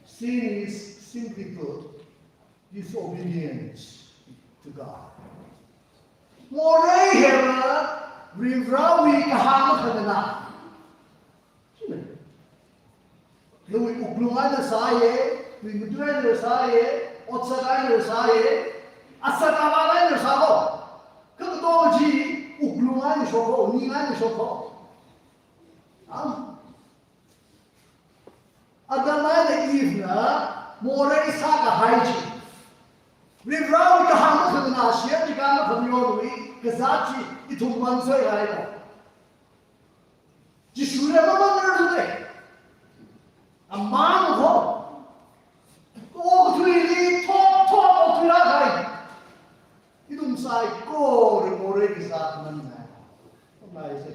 Sin is simply put, disobedience to God. Morei hiva Varivarāwui kahāng makhanana. Nawui wuklung eina sāya, nawui matui eina sāya, otsak eina sāya, asat avā eina sāko. Kha katonga chi wuklung eina shokko, ning eina shokko. Am? Adam eina Evena morei sākahai chi, Varivarāwui kahāng makhanana, shiya chika makhamayonwui kazāt chi ithum mansoi haira. Jishuna mamanrarlei. Amang ko. Okathuili thot thot okathui rākahai. Ithum saikora morei kazāt manai. Amai se.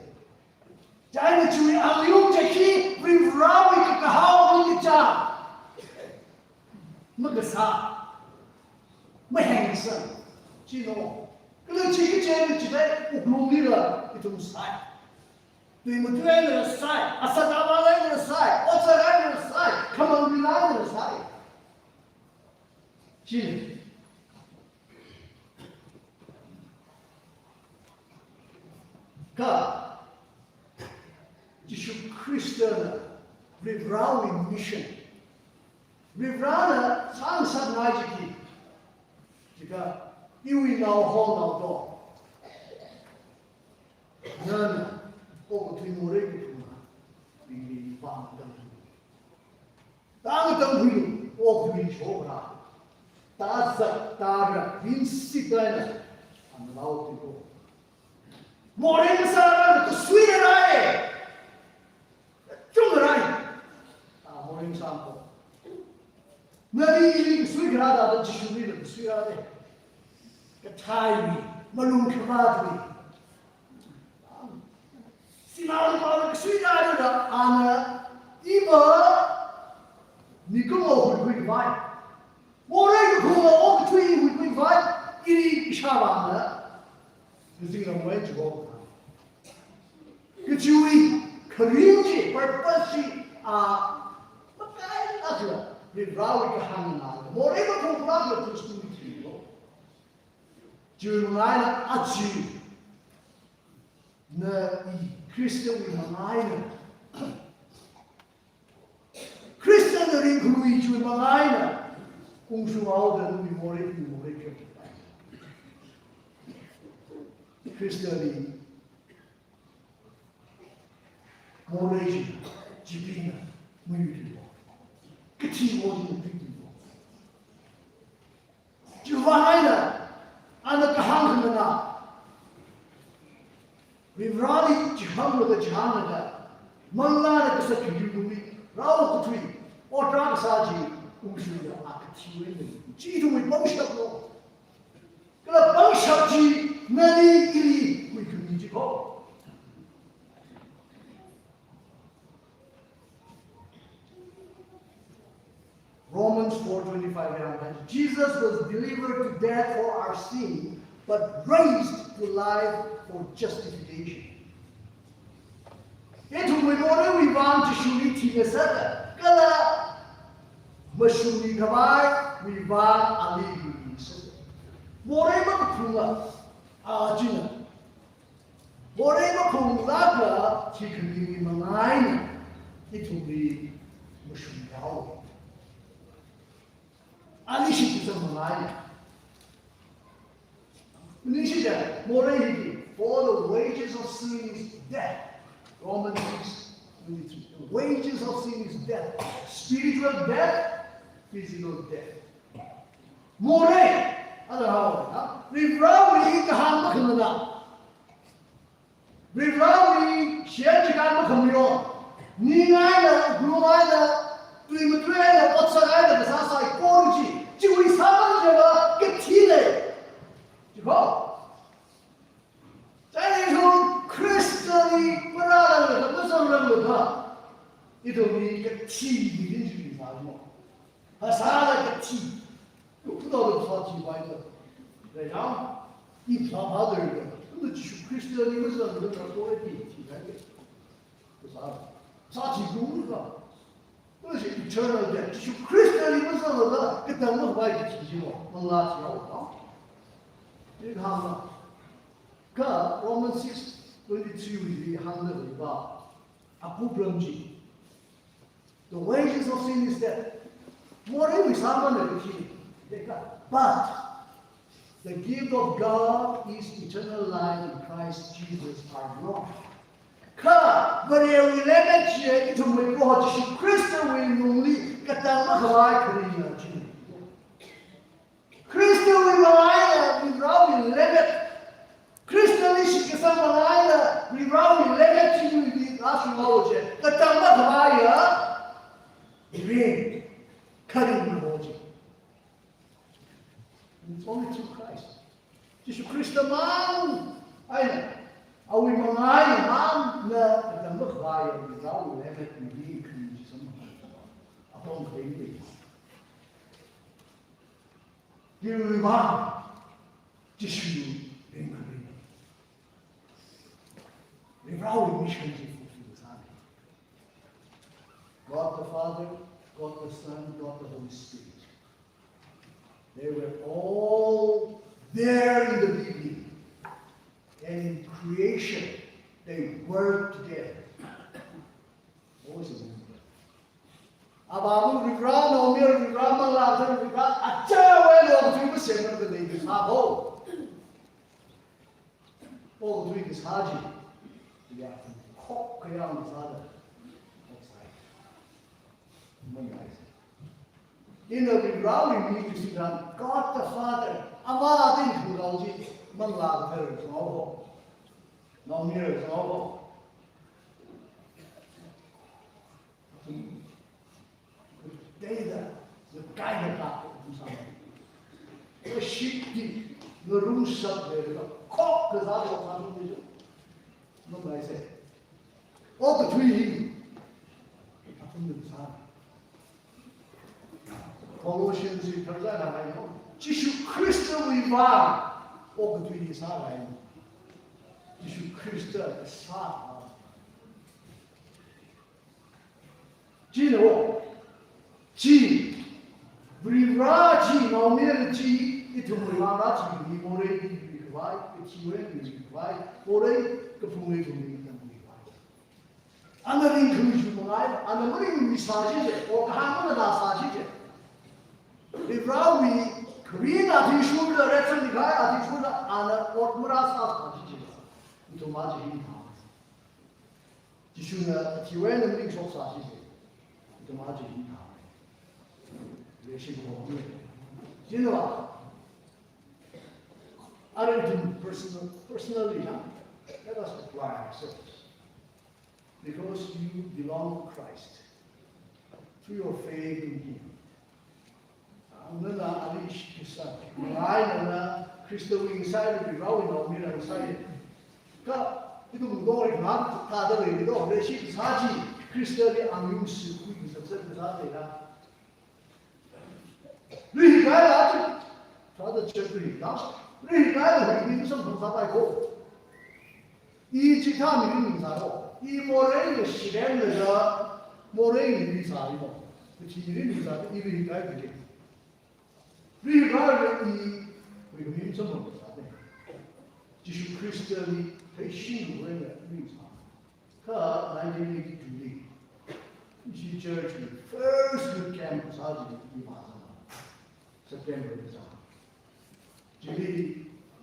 Chieina chiwui āyung chi khi Varivarāwui kakahao ringkachā makasā, maheng kasā chino. Kala chi kachi eina chithei wuklunglila ithum sai. Tui matui eina sai, asat avā eina sai, otsak eina sai, khamang eina sai. Chi. Kha Jishu Khristana Varivarāwui mission, Varivarāna sāngasakngai chi khi, Ka, iwui naoho naoto. Nana, okathui morei kathumna, ili pāng tang. Tang tang hui, okathui chokra. Tazak, tara, rinsi taina. Anrao tiko. Morei masāra, kasui rai. Chungrai. A, morei masāko. Nali ili kasui kharā da, da Jishuli la kasui rāde. Kathaiwui, malung khavātwui. Sinā lupā kasui rāda, ana, iva, mikumo huikhui khavai. Morei kaphunga okathui huikhui khavai, ili ishāvāna. Kazingramwui chiwok. Kachiwui, kharing chi, purpose chi, a, makai akla, Varivarāwui kahāngna, morei kaphung kala Kristu thilo. Chiwui manga eina achi, na i, Kristuwui manga eina. Christian ringkhalui chiwui manga eina, ungshunghaoda nawui morei, nawui morei kyo. Christian li morei chi, chipina, muyutuwa. Kathi wo ni pituwa. Chiwui vang eina, ana kahāng khanganā. Varivarāli chihānglaga chihānglaga, manglāna kasā khayuiwui, rao kathui, otra kasā chi, ungshungda a kathiwui eina, chi ithumwui pangshaplo. Kala pangshap chi, nali ili, huikhami chiko. Romans four twenty-five yang, "Jesus was delivered to death for our sin, but raised to life for justification." Ithumwui moreiwui vang Jishuli thina sāda, kala mashungmi khavaiwui vang ali huimi sāda. Morei makaphunga, a china. Morei maphunglākla thikhamiwui manga eina, ithumli mashungrao. Ali shitkasang manga eina. Ningshi ja, morei hili, "For the wages of sin is death." Romans six twenty-three. "The wages of sin is death." Spiritual death, physical death. Morei, ada hao, ha? Varivarāwui kahāng makhanganā. Varivarāwui shiyan chikān makhamayo. Ning eina, wuklung eina, tui matui eina, otsak eina, kasā saikora chi, chiwui sāman java, kathi lei. Chiko? Chieina ithum Christian li marāranglakha, mazangranglaga, ithumli kathi mirin chi sāmo. Phasāla kathi. Kutao phasā thivai da. Da yang, i phasā phāda da. Kha Jishu Khristali mazanglaga authority thivai da. Phasā. Phasā thikunglaga. Kha chi eternal death. Jishu Khristali mazanglaga katang makhavai kathi chimo. Manglā thihao da. Chi hāngna. Kha Romans six twenty-three wui hāngda leiva. Akupram chi. The wages of sin is death. Moreiwui sāmanna kathi. But the gift of God is eternal life in Christ Jesus our Lord. Kha Varewui leimet chi ithumwui Proho Jishu Khristawui lungli katang makhavai kharingna chi. Khristawui manga eina Varivarāwui leimet. Khristali shitkasang manga eina Varivarāwui leimet chi ithumli rāshunghaowa je. Katang makhavaiya mirin. Kharing mirin chi. It's only through Christ. Jishu Khrista mang eina, awui manga eina mangna katang makhavaiya Varivarāwui leimet mirin kharing chi samphang. Apong kharing chi. Chiwui vang, Jishu ringkhalui. Varivarāwui mission chi fulfill sāi. God the Father, God the Son, God the Holy Spirit. They were all there in the beginning. And in creation, they worked together. What was the movement? Avāva̱ Varivarā, Naomayara Varivarā, Manglā Katharawui Varivarā, achāwui lo, Jishu semda leikasā ho. Okathui kasā chi, ya, khokkha yang kasāda, khoksai. Mangaisai. Ina Varewui ming kasā tharan, God the Father, Avā da ithum kala chi, Manglā Kathara zanghaowa. Naomayara zanghaowa. Data, the kind of God, the shit, the room shut there, the cock, the other one, the no, I say. Okathui hi, athumna sā. Colossians hi tharda hānghai no, Jishu Khristawui vang okathui hi sāhai. Jishu Khrista sā. China wo, chi, Varivara chi, Naomayara chi, ithumwui vang rāchikami morei hi khuikhavai, kachiwui hi khuikhavai, morei kaphunga ithumli tamkhuikhavai. Ana ringkhamei chi mangai, ana maringmisa chi je, o kahāng mana sā chi je. Varivarawui kharing athishurda, reason ni kahai athishurda, ana ot marāsā sā chi je. Ithum aja hi thā. Jishuna athishurda maringshok sā chi je. Ithum aja hi thā. Reason ko ni. China wa. Arui ithum personal, personally, huh? Let us apply ourselves. Because you belong to Christ through your faith in Him. Nana ali shikisa, ngai nana Khristawui ngasai, Varewui naomayara ngasai. Kha, ithum dori ngat thāda lei do, leishi kasā chi, Khristali angayung sikhui kasā kasā leila. Lui hikaila chi, thāda chet lui hikā. Lui hikaila huimi samphang sāpai ko. I chithā mirin sāro. I morei le shiren le ja, morei le mi sāi mo. Kachi mirin sā, i lui hikai kaji. Lui hikaila i, lui mirin samphang sāi. Jishu Khristali, theishin le mi sā. Kha nineteen eighty-two li, ishi church li first youth camp sā chi i mazang. September li sā. Chili,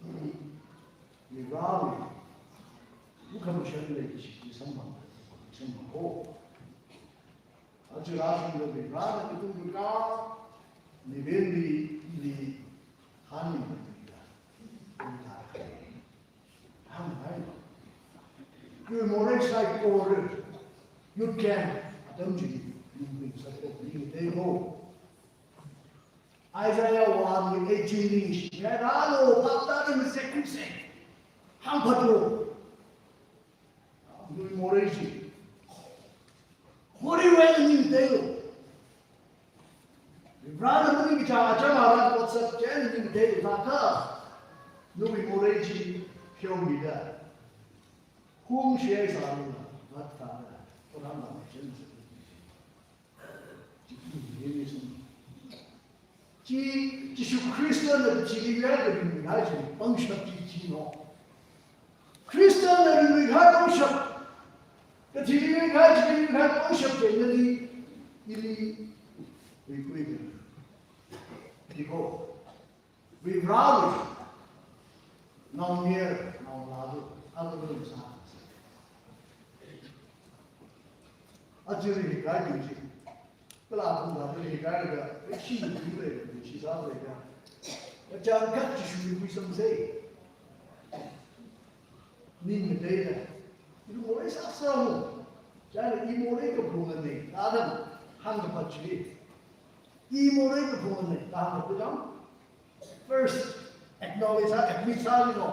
i, i rally, u commission li ishi, ishi samphang, samphang ho. Aja rāshungda mi rally ki tung ka, ni ben li, ni han ni ben li da. Ni da kai. Hānghai. Iwui morei saikora, youth camp atam chili, iwui saikora, iwui tei ho. Isaiah one eighteen li, ya rālo, pap tāda mi sekri se. Hāngphatlo. Iwui morei chi. Morei wui ning teilo. Varena maning kaja achama ran WhatsApp channel ning teilo sākha. Nawui morei chi pheomida. Hung share sālu na, vat tāda. Orang lam chen se. Chi, Jishu Khristana kathili ringkahai chi pangshap chi chi no. Khristana ringkahai pangshap. Kathili ringkahai chi ringkahai pangshap chi nali, ili, ringkhui ka. Diko. Varewui naomayara, naongalāda, athumna sā. Aja ringkahai chi. Kala athumna ringkahai ka, ishi ringkahai, ishi sākahai ka. Achang khat Jishu ringkhui samse. Ning ngateida. Iwui morei sāsā mo. China i morei kaphunga ne. Adam hāngkapat chi. I morei kaphunga ne. Adam kaphunga. First, acknowledge, admit sālu no.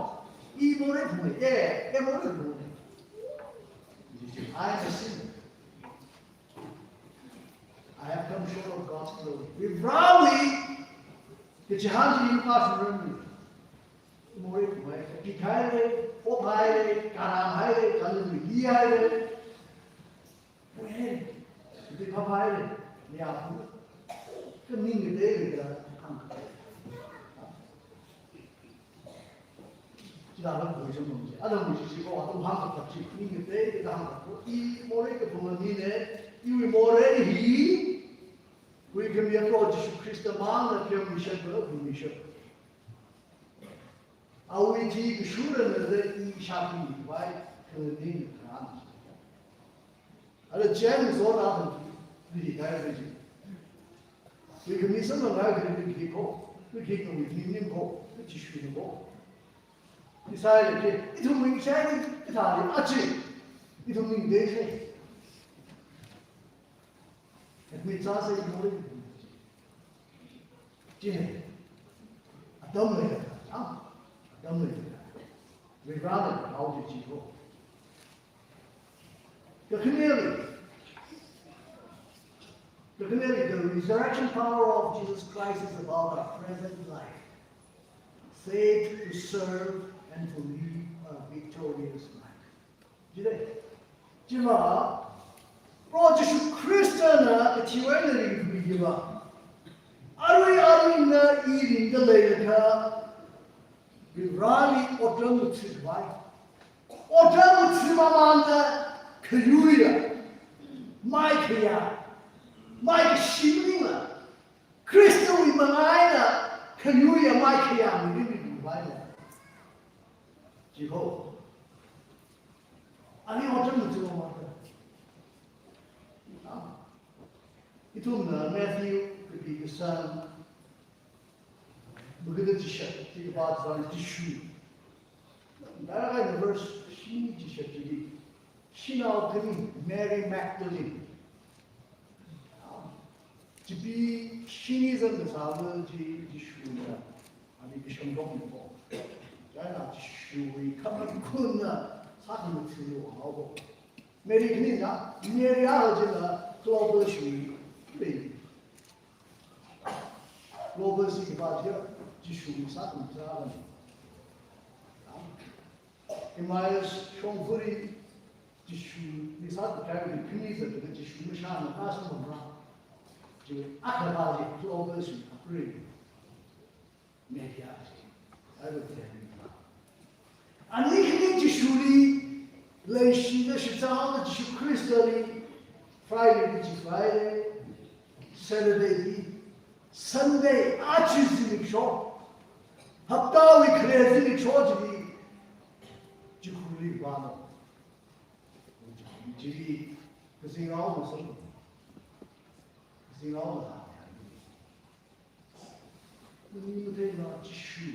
I morei phunga ne. Eh, i morei phunga ne. I am a sinner. I have come short of God's glory. Varewui kachihān chi ipa shimran mi. Morei phunga ne, kapikahai le, phokahai le, karāngkahai le, khanli mihaira. Morei, kapikahai le, ya phunga. Kha ning ngatei le da hāng. Chithāda khui cham bam chi. Adam chi chi ko atam hāngkapat chi, ning ngatei da hāngkapat. I morei kaphunga mine, iwui morei hi, huikhami Proho Jishu Khrista mangna pheomishap, pheomishap. Awui thi kashurana da i shākhuiwui khavai, khaning kharān. Ara James zona hon, ri kai ri ji. Ri khami samla ngai ri ri ko, ri khi ko ri ning ko, ri Jishu ko. Isai ke, ithum ning sai ni, ithāli achi, ithum ning dei sai. Admit sāsa ithum ning. Chine. Atam leiya, ha? Atam leiya. Varivarana hao chi ko. Kakhaneli. Kakhaneli, the resurrection power of Jesus Christ is about our present life. Saved to serve and to live a victorious life. Chide, chima, Proho Jishu Khristana kathiwui eina ringkhuiya. Arui arui na i ringda leiakha, Varivarali otram ngathākhavai. Otram ngathā mamānda khayuiya, maikhayā, maikashi maningla, Khristawui manga eina khayuiya, maikhayā maningla. Chi ko. Ani otram ngathā mamānda. Ah. Ithumna Matthew kapi kasang, magada chishat, chi kapā tharan Jishu. Dara kai verse shini chishat chili. Shanao khani Mary Magdalene. Chipi shini zangda sāva chi Jishuna. Ani kasham dong ni ko. China Jishuwui khamatkhunna sākhamathilu hao ko. Mary khanina, Mary a jina Clopas wui. Clopas hi kapā chi, Jishuwui sākhamatha. Emmaus shongfali Jishuli sākakhui khani zatlaga Jishu mashāna kasā mamra. Chi akha kapā chi Clopas wui kapri. Mary a chi. Ai lo te. Ani khani Jishuli leishida shichanna Jishu Khristali Friday chi Friday, Saturday hi, Sunday, achi zimiksho, haptawui khare zimiksho chili, chikhurli vāna. Chili, kazingrao masang. Kazingrao masang. Nani matheila Jishu.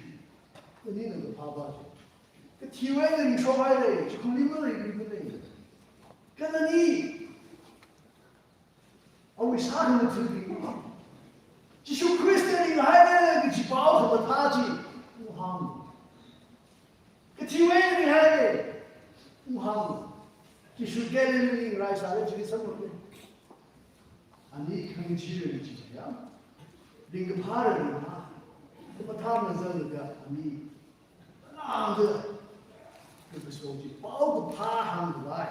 Nanina kaphā chi. Kathiwui eina ringshokhaira, chikhurli maleimana. Kha nani, awui sākhamathabi. Jishu Khristali ringhaira kaji pao khamathā chi, unghāng. Kathiwui eina ringhaira, unghāng. Jishu Galileeli ringrai sāra chili samphangda. Ani khangachee ringchee ya. Ringkaphā ringkaphā. Khamathā mazanglaga ani. Nangda. Kakaso chi pao kaphā hāngkhavai.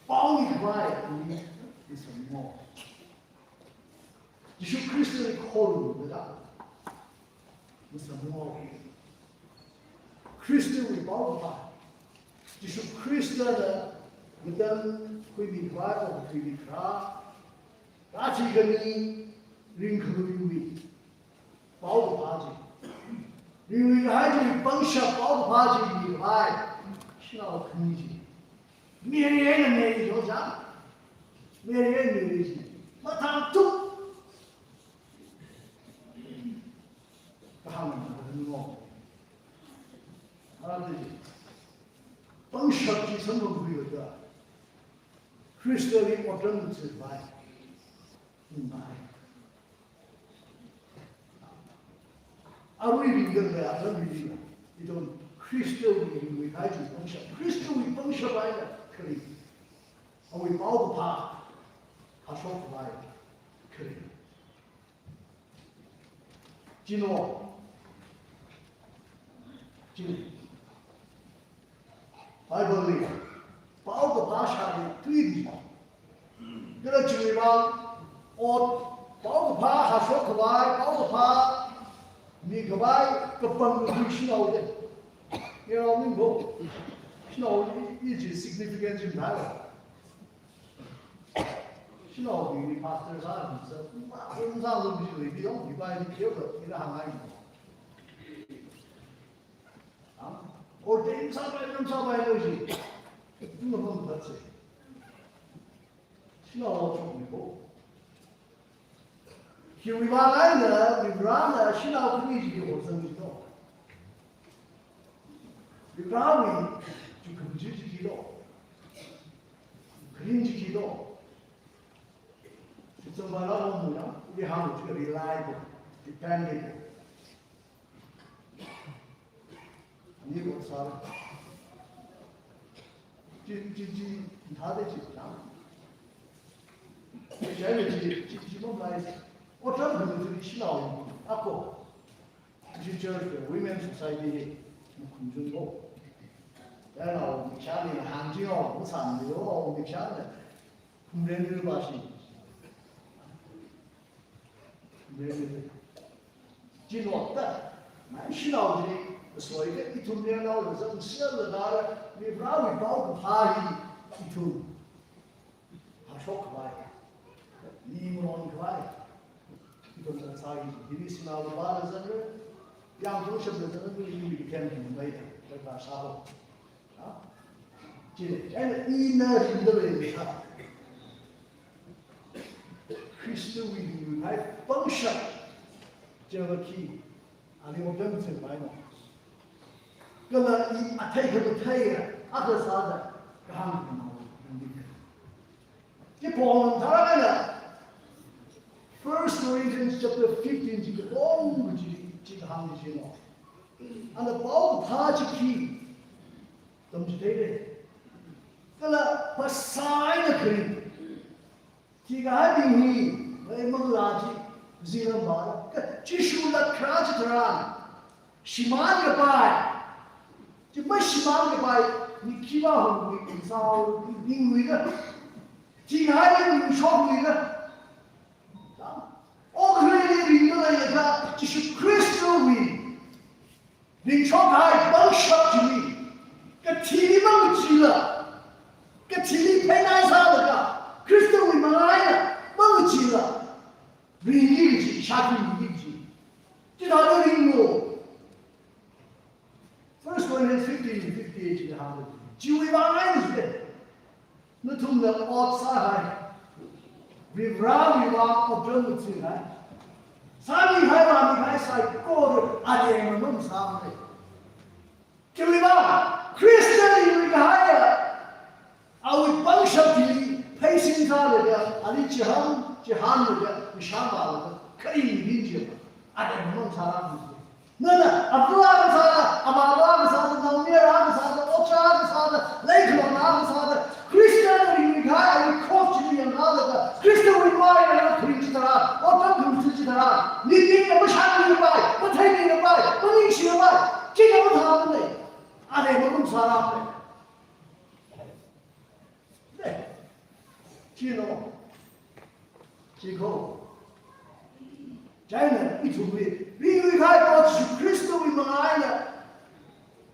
Pao mikhavai. Ani. Misamo. Jishu Khristali khorumda. Misamo. Khristawui pao kaphā. Jishu Khristana matam khuimikhavai, khuimikharā. Kachi khani ringkhaluiwui pao kaphā chi. Ringluikahai chi pangshap pao kaphā chi mikhavai. Shanao khani chi. Mary eina Mary lo ja. Mary eina Mary chi. Mathāngtuk. Kahāng na mo. Hallelujah. Pangshap chi samphangkhuilaga Khristali otram ngathākhavai. Ungngai. Arui ringda khalei atam ringda. Ithum Khristawui ringluikahai chi pangshap. Khristawui pangshap eina kharing. Awui pao kaphā hāshok khavai kharing. Chino. Chino. Bibleli pao kaphā shāri tui di. Kala chiwui vang ot pao kaphā hāshok khavai, pao kaphā mikhavai kapangkhui shanao de. Shanao ning bo. Shanao i, i chi significant chi nai. Shanaobingli pastor sāda, sā, ma, kum sā lo mi lo, mi yong, mi bai, mi kyo, mi la hāngngai. ordain sāpai, nam sāpai lo ji. Ithumna mapamsei. Shanao shokmiko. Khiwui vang eina Varivarana shanao khani chi horzang jilo? Varivarawui chukhum chi jilo? Kharing chi jilo? Shitsangvāla mungna, we have to reliable, dependable. Ani ko sāra. Chi, chi, chi, thāda chi na. Chieina chi, chi, chi mamlai. Otram khamathili shanao ako. Chi church, women society hi makhumchungko. Then our mikshani hāngching o, masānli o, mikshani. Khumren ri ba shi. Khumren ri. Chi nota, mai shanao chi, soikha ithum nao la zangsiala dara, Varivarawui paokaphā hi ithum hāshok khavai, ningrong khavai, ithum zangsai, hili sinā lupā la zangre, yangthong shap la zangre, hili weekend hi maida, bai pa sāho. Ha? Chieina, chieina ina ringda leisā. Khristawui ringngai pangshap, chiva khi, ali otram zingpaino. Kala i athei khamathei, akha sāda, kahāng khanao, nandi. Chi Paul tharāna, First Corinthians chapter fifteen chi kapong chi, chi kahāng chi no. Ana paokaphā chi khi, tamchitheire. Kala phasā eina kharing. Thikahaibing hi, bai manglā chi, zingramva, kha Jishu latkharā chitharan, shimān kapai. Chi mashimān kapai, mi khiva hungwui, insaobingwui kha. Thikahaili ringshokluila. Okathuili ringda leikha, Jishu Khristawui ringshokhai pangshap chili, kathili mangachila, kathili pheinai sālaga, Khristawui mangā eina mangachila, ringki kaji, shāki ringki kaji. Chithāda ringlu. First Corinthians fifteen fifty-eight chi hāng. Chiwui vang eina jide. Nathumna ot sāhai, Varivarawui vang otram mazinghai. Sāmihai vāmihai saikora, aleng mamsāmane. Khiwui vang, Khristali ringkahaiya, awui pangshap chili pheisin sālaga, ali chihān, chihānlaga, mishāngvālaga, kharing ringchiva, aleng mamsāmane. Nana, avā kasā, avā kasā, naomayara kasā, ojā kasā, leikhalona kasā, Khristana ringkahai, awui cross chili yanglaga, Khristawui maiya kharing chitharan, otram kharing chitharan, nitin na mashānmipai, matheimipai, maningshipai, china mathāmane, aleng mamsāmane. Chino. Chiko. Chieina ithumwui, ringkahai Proho Jishu Khristawui mangā eina,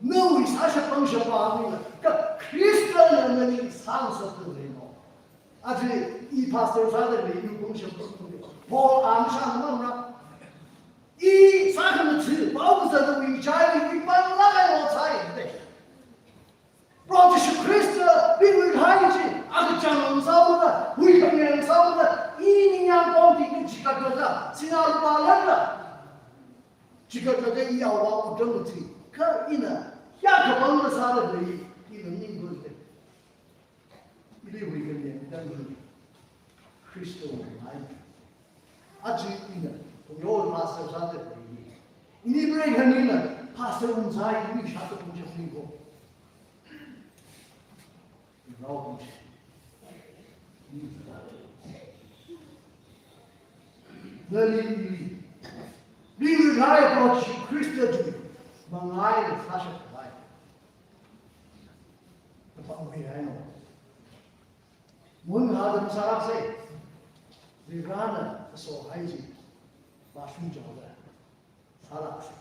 nawui sāshap pangshap vāmila, kha Khristana nali sāngasakda leino. Aja i pastor sāda lei, i pangshap pangshap. Paul ang shānmamra. I sākhamathā, Paul sāda wui chai, i pangla kai lo chai de. Proho Jishu Khrista ringkahai chi, akachang sāhaoda, huikhami sāhaoda, i ningyāng pongti ni chikatlaga, sinā lupā lānda. Chikatlaga i awui otram mazi, kha ina, ya kapangla sāda lei, ina ningkhuile. Ili huikhami tang hi, Khristawui mangā eina. Aja ina, pungyo pastor sāda lei. Ini break hanina, pastor ungzai, ini shāda ungzai ko. Rao ungzai. Nali ili. Ringkahai Proho Jishu Khrista chi, mangā eina sāshap khavai. Kapangkhui haino. Mun ha dam sālāksei. Varivarana kasohai chi, vāshungchaoda sālāksei.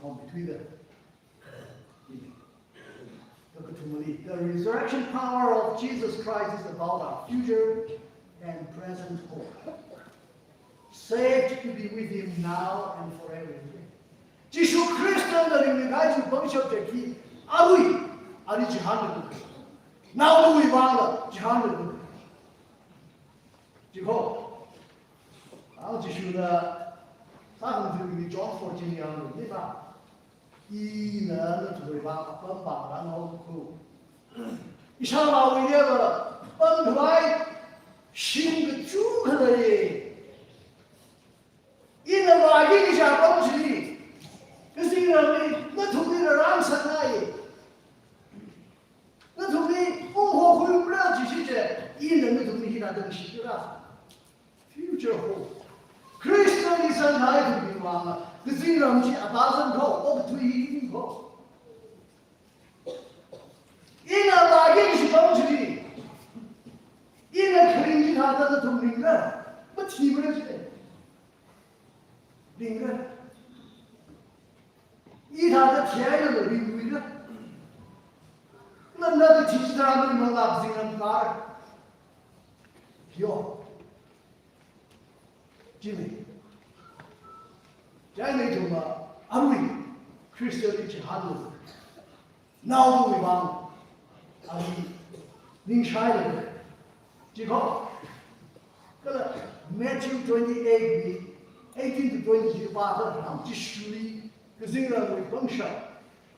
Naomeithuida. Kakathumali, the resurrection power of Jesus Christ is about our future and present hope. Saved to be with him now and forever. Jishu Khristana ringkahai chi pangshap chi khi, arui, arui chihānlaga, naotuiwui vangla chihānlaga. Chikho, ang Jishuna sākhangatha̱bingli John fourteen yanglu, ni pa. Ina nathumwui vang apam pāngranu ko. Ishāvāwui yela pamkhavai shim kachungkha leiya. Ina vāki kaji apam chili, kazingramli nathumli rāngasakngai. Nathumli ungho khuiumra jishi chi, ina nathumli hithāda shikra. Future hope. Khristali zangkahai ithumwui vang, kazingram chi apam zangkho, okathui hi ko. Ina vāki kaji apam chili, ina kharing chithāda nathum ringra, mathimara chi. Ringra. Hithāda thihailala ringluira. Nana kathi chitharan manglā kazingram kar. Yo. Chili. Chieina ithumva, arui, Khristali chihānlu. Naotuiwui vang, arui, ningshailaga. Chikho, kala Matthew twenty-eight li, eighteen to twenty chi pākha, ang Jishuli, kazingramwui pangshap,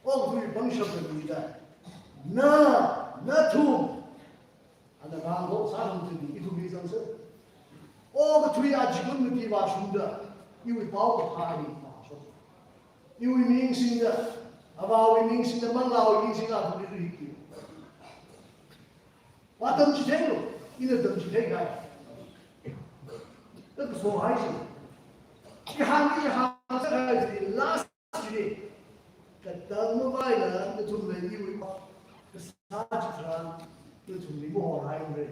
okathuiwui pangshap da mida. Na, nathum, ana ngahānko sākhangatha̱bing ithumli zangsa. Okathui achikun mati vāshungda, iwui paokaphā hi vāshok. Iwui ming singda, Avāwui ming singda, Manglāwui ming singda, athumli riki. Vātamchitheilo, ina tamchitheikahai. Takasohai chi. Chihān, chihān sākahai chi, last chili, katang mavaila nathumli iwui kasā chitharan nathumli mahorhaira.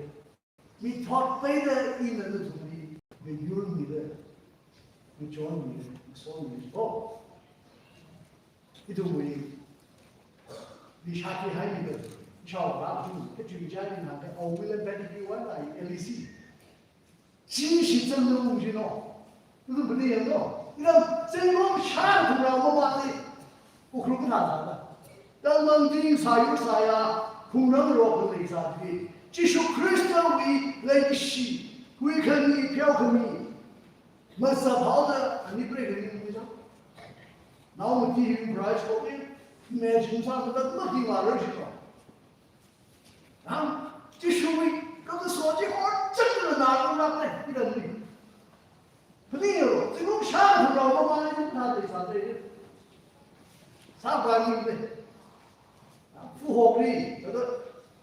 Mithot peida ina nathumli ngayurmira, ngachonmira, ngasonmira. Oh. Ithumwui, mi shākhuihaimida, ishāvā tu, kachi chili hāngkha, oh, William Pettigrew wan ai, L E C. Chi shitsangda ungshino. Ithum phaninglo. Ithum zingkum shākha thumrao mamānli. Ukhrul kathā sāda. Tangmangting sāyur sāya, khungrang rok leisāki. Jishu Khristawui leikashi, huikhami, pheokhami. Masāphaoda, ani preikhami mi zang. Naomati hi prize ko ni, imagine sāda, mati vāra shino. Ang, Jishuwui kakaso chi horchakla nalunglākne, iramli. Phaninglo, zingkum shākha thumrao mamānli ithum thāda sāda. Sāphaningli. Ang, fuhokli, kada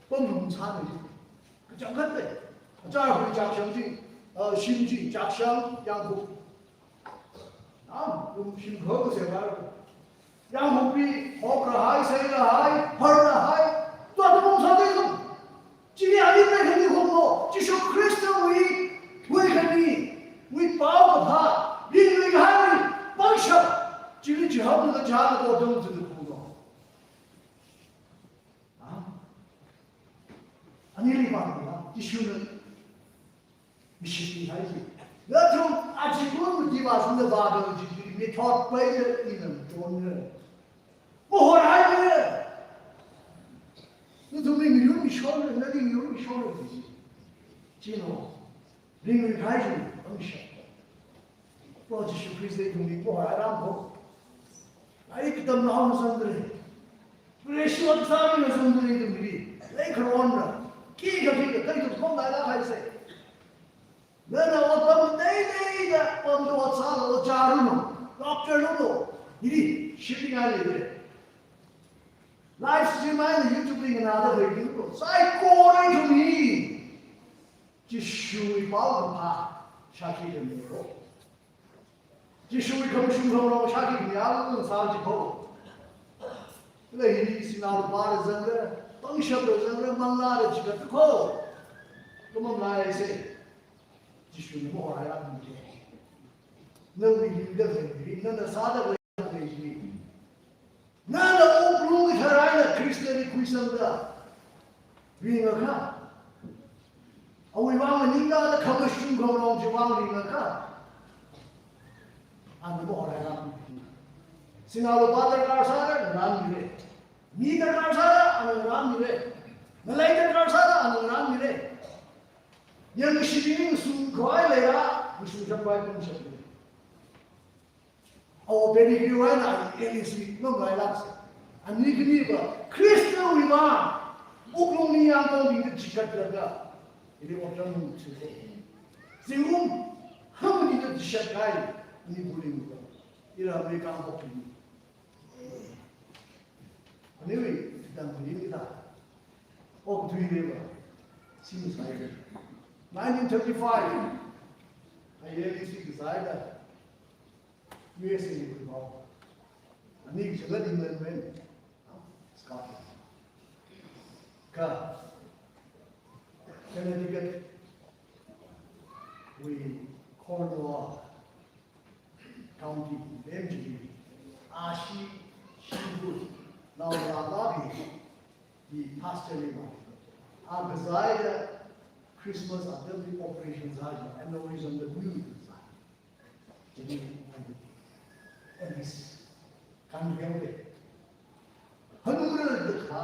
pamlung sāda. Kachangkhatle. Achārhui chakshang chi, uh, shim chi, chakshang, yangkhup. Ang, kum shimkhur kasā vāra. Yangkhupi, hokrahai, seirahai, harrahai, tuatumung sāda ithum. Chili ani preikhami khonglo, Jishu Khristawui, huikhami, wui paokaphā, ringluikahai, pangshap, chili chihānlaga chānlaga otang zida khonglo. Ang, anili vāla, Jishuna mishitmihai chi. Nathum achikun mati vāshungda vāda chi, mithot peida ina ngachonra. Mahorhaira. Nathumli ngayurmishonra, nali ngayurmishonra chi. Chino, ringluikahai chi, pangshap. Proho Jishu Khrista ithumli mahorhairamko. Ai katamnaona zangdalei. Pressure sāmina zangdalei ithumli. Leikharonna. Khikha khikha, kha ithum khonglaila haise. Nana ot pam teiteida, pamda ot sālu, ot chāranu, doctor lulu. Hili, shitngai leidalei. Live stream eina YouTube li nganāda leidalei. Saikora ithum hi Jishuwui paokaphā shākhi khamilo. Jishuwui khamashung khangarong shākhi khamiya sāchikho. Kala hili sinā lupāla zangra, pangshapla zangra, manglāla chigatkho. Kamamlaise. Jishuna mahorhaira mi. Nali ringda lei, nana sāda lei. Nana wuklung tharan eina Khristali khuisangda ringakha, awui vang maningda khamashung khangarong chiwui vang ringakha, ana mahorhaira. Sinā lupā darkar sāda ngarānmira. Mi darkar sāda ana ngarānmira. Ngalei darkar sāda ana ngarānmira. Yangkashibing sungkhavai leira, ngasungshappai pamshapmira. Awo Betty Crew eina Alice ngamlailāksa. Ani khaniva Khristawui vang wuklung ningyāng katongbingli chikatlaga, ili otram mungchuko. Zingkum hangli da chishat kahai, ani buling ko. Ila mei kang hokli. Anyway, dang ni kita. Okathuiliva, sim sai. Nineteen thirty-five. Ai, Alice kasāda U S A li khuipao. Ani kachangkhat England wui eina Scotland. Kha Connecticut wui Cornwall County, M G, ashi shibut, naolala bi, bi pastor li ma. A kazāda Christmas atamli operation sāi, aneurysm da mu sāi. Jadi, and this can't help it. Hanura da kha,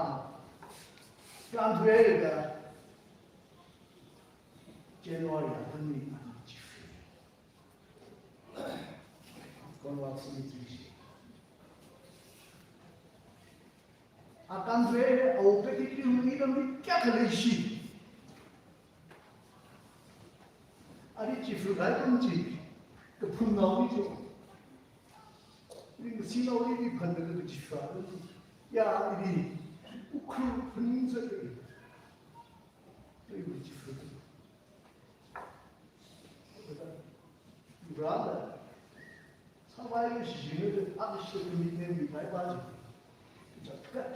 can't help it. January, atamli, atamli. Cornwall Cemetery. Akan ve, awo Betty Crew hi ram ni kayākha leishi. Ani chifru rai kum chi, kaphungnao ni chi. Ringkasinao ni phanda kachifa. Ya, ini, Ukhrul phunsa. Ini chifru. Brother, sāvai shijina, ashi commitment mi tai ba ji. Jakat.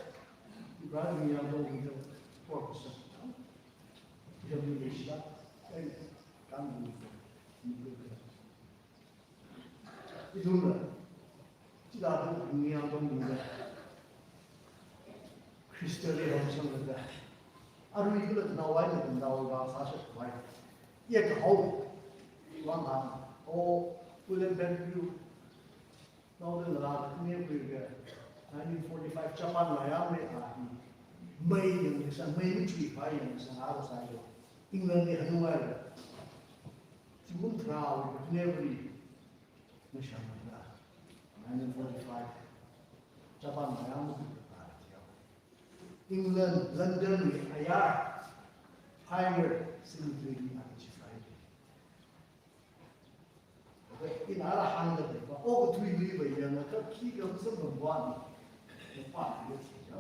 Brother, mi yang dong mi dong. Por kusa. Yang mi shila. Ai, kan mi dong. Mi dong. Ithumna, chithāda ningyāng katongbingna Khristali hamsanglaga, arui kala naowui eina naowui vang sāshappai. Yekahao, vang hāng, o, William Pettigrew, naoda ngalā khani khuilaga, nineteen forty-five Japan ngayāmei a hi, mei yangsa, mei machuipai yangsa, ngara sāyo. England li hanungailaga. Zingkum tharāwui khanevali, Nishāngda, nineteen forty-five, Japan ngayāmei a, England, London li ayar, Highbury Cemetery li a chifai. Ina ara hāngda leiva, okathuiva yangakha khikha masāpamva ni, pa ya.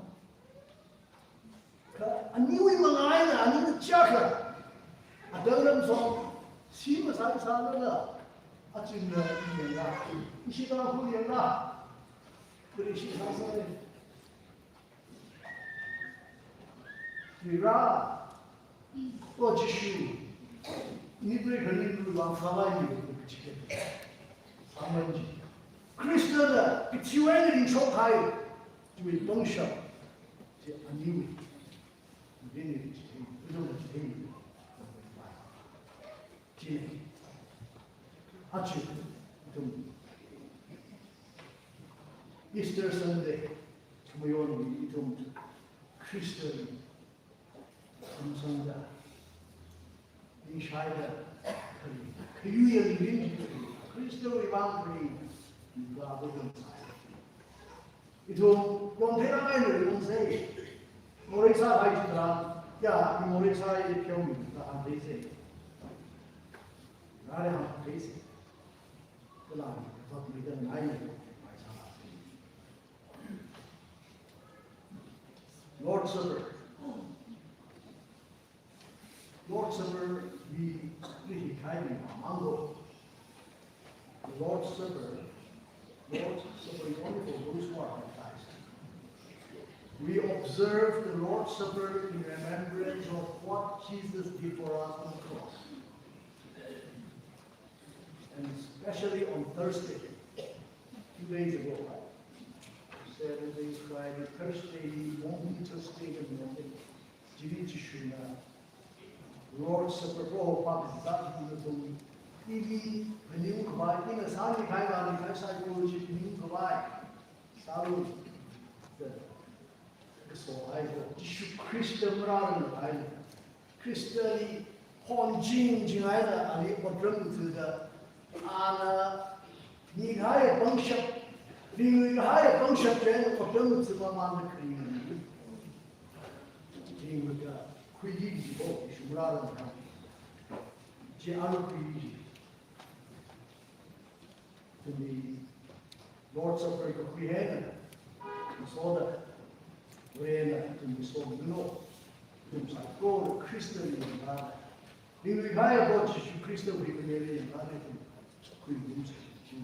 Kha aniwui manga eina, aniwui chākha. Atam ram song, si masāsālala, achimna yangla, ishi tangkhu yangla, kuri shi sāsāle. Mira, O Jishu, ini preikhani kuru vang sāvai ni, chike. Amen ji. Khristana, kachiwui eina ringshok kahai, chiwui pangshap, chi aniwui. China. Aja, ithum Easter Sunday, thamayon ithum Christian, ithum sangda, ningshaida, kayuya ning, Christian ivang kari, ning ka abudun sai. Ithum, yong thei rāngai le yong sei. Morei sāhai chitharan, ya, i morei sāhai pheomi, ta han thei sei. Rāre han thei sei. Kala, vat mi dan ngai le, mai sā la sei. Lord's Supper. Lord's Supper, we, we hikai ni mamang lo. The Lord's Supper, Lord's Supper is only for those who are baptized. We observe the Lord's Supper in remembrance of what Jesus did for us on the cross. And especially on Thursday, two days ago, Saturday, Friday, Thursday, Monday, Thursday, and Monday, Jimmy Jishuna, Lord's Supper, Proho Pākazā Jishuna tong, ili, phaningkhavai, ina sāni khai, vāni khai, psychology phaningkhavai. Sālu da kasā hai ko, Jishu Khrista marāranglakha eina, Khristali honjing jinghai eina ali otram kazatda, ana mikahai pangshap, ringluikahai pangshap chieina otram kazat mamānda kharing, ringluida khuiki kaji ko, Jishu marāranglakha. Chi alu khuiki kaji. Ithumwui Lord's Supper kakhui eina, soda, Varena ithumli somilu, ithum saikora Khristali yanglaga, ringluikahai Lord Jishu Khristawui ringli yanglaga ithum khuirum sa chi.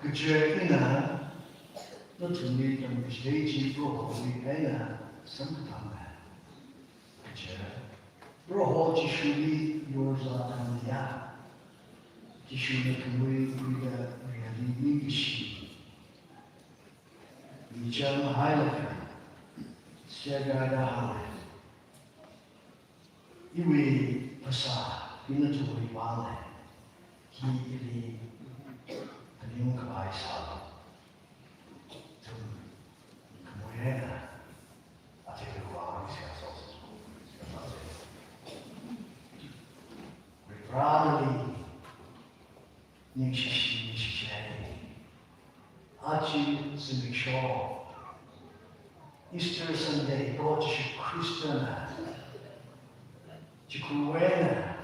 Kaje ina nathumli tamchithei chi Prohowui eina samkaphanga. Kaje Proho Jishuli yorzā tangda, Jishuna khamui khuida riali mikashi, michang hailakha, sega da hale. Iwui phasā, ina thuwui vāle, hi ili phaning khavai sālu. Ithum khamui eina, athei khavai sāso. Varivarāli ningshishi, ningshishi. Aja zimiksho, Easter Sunday, Lord Jishu Khristana chikhuwui eina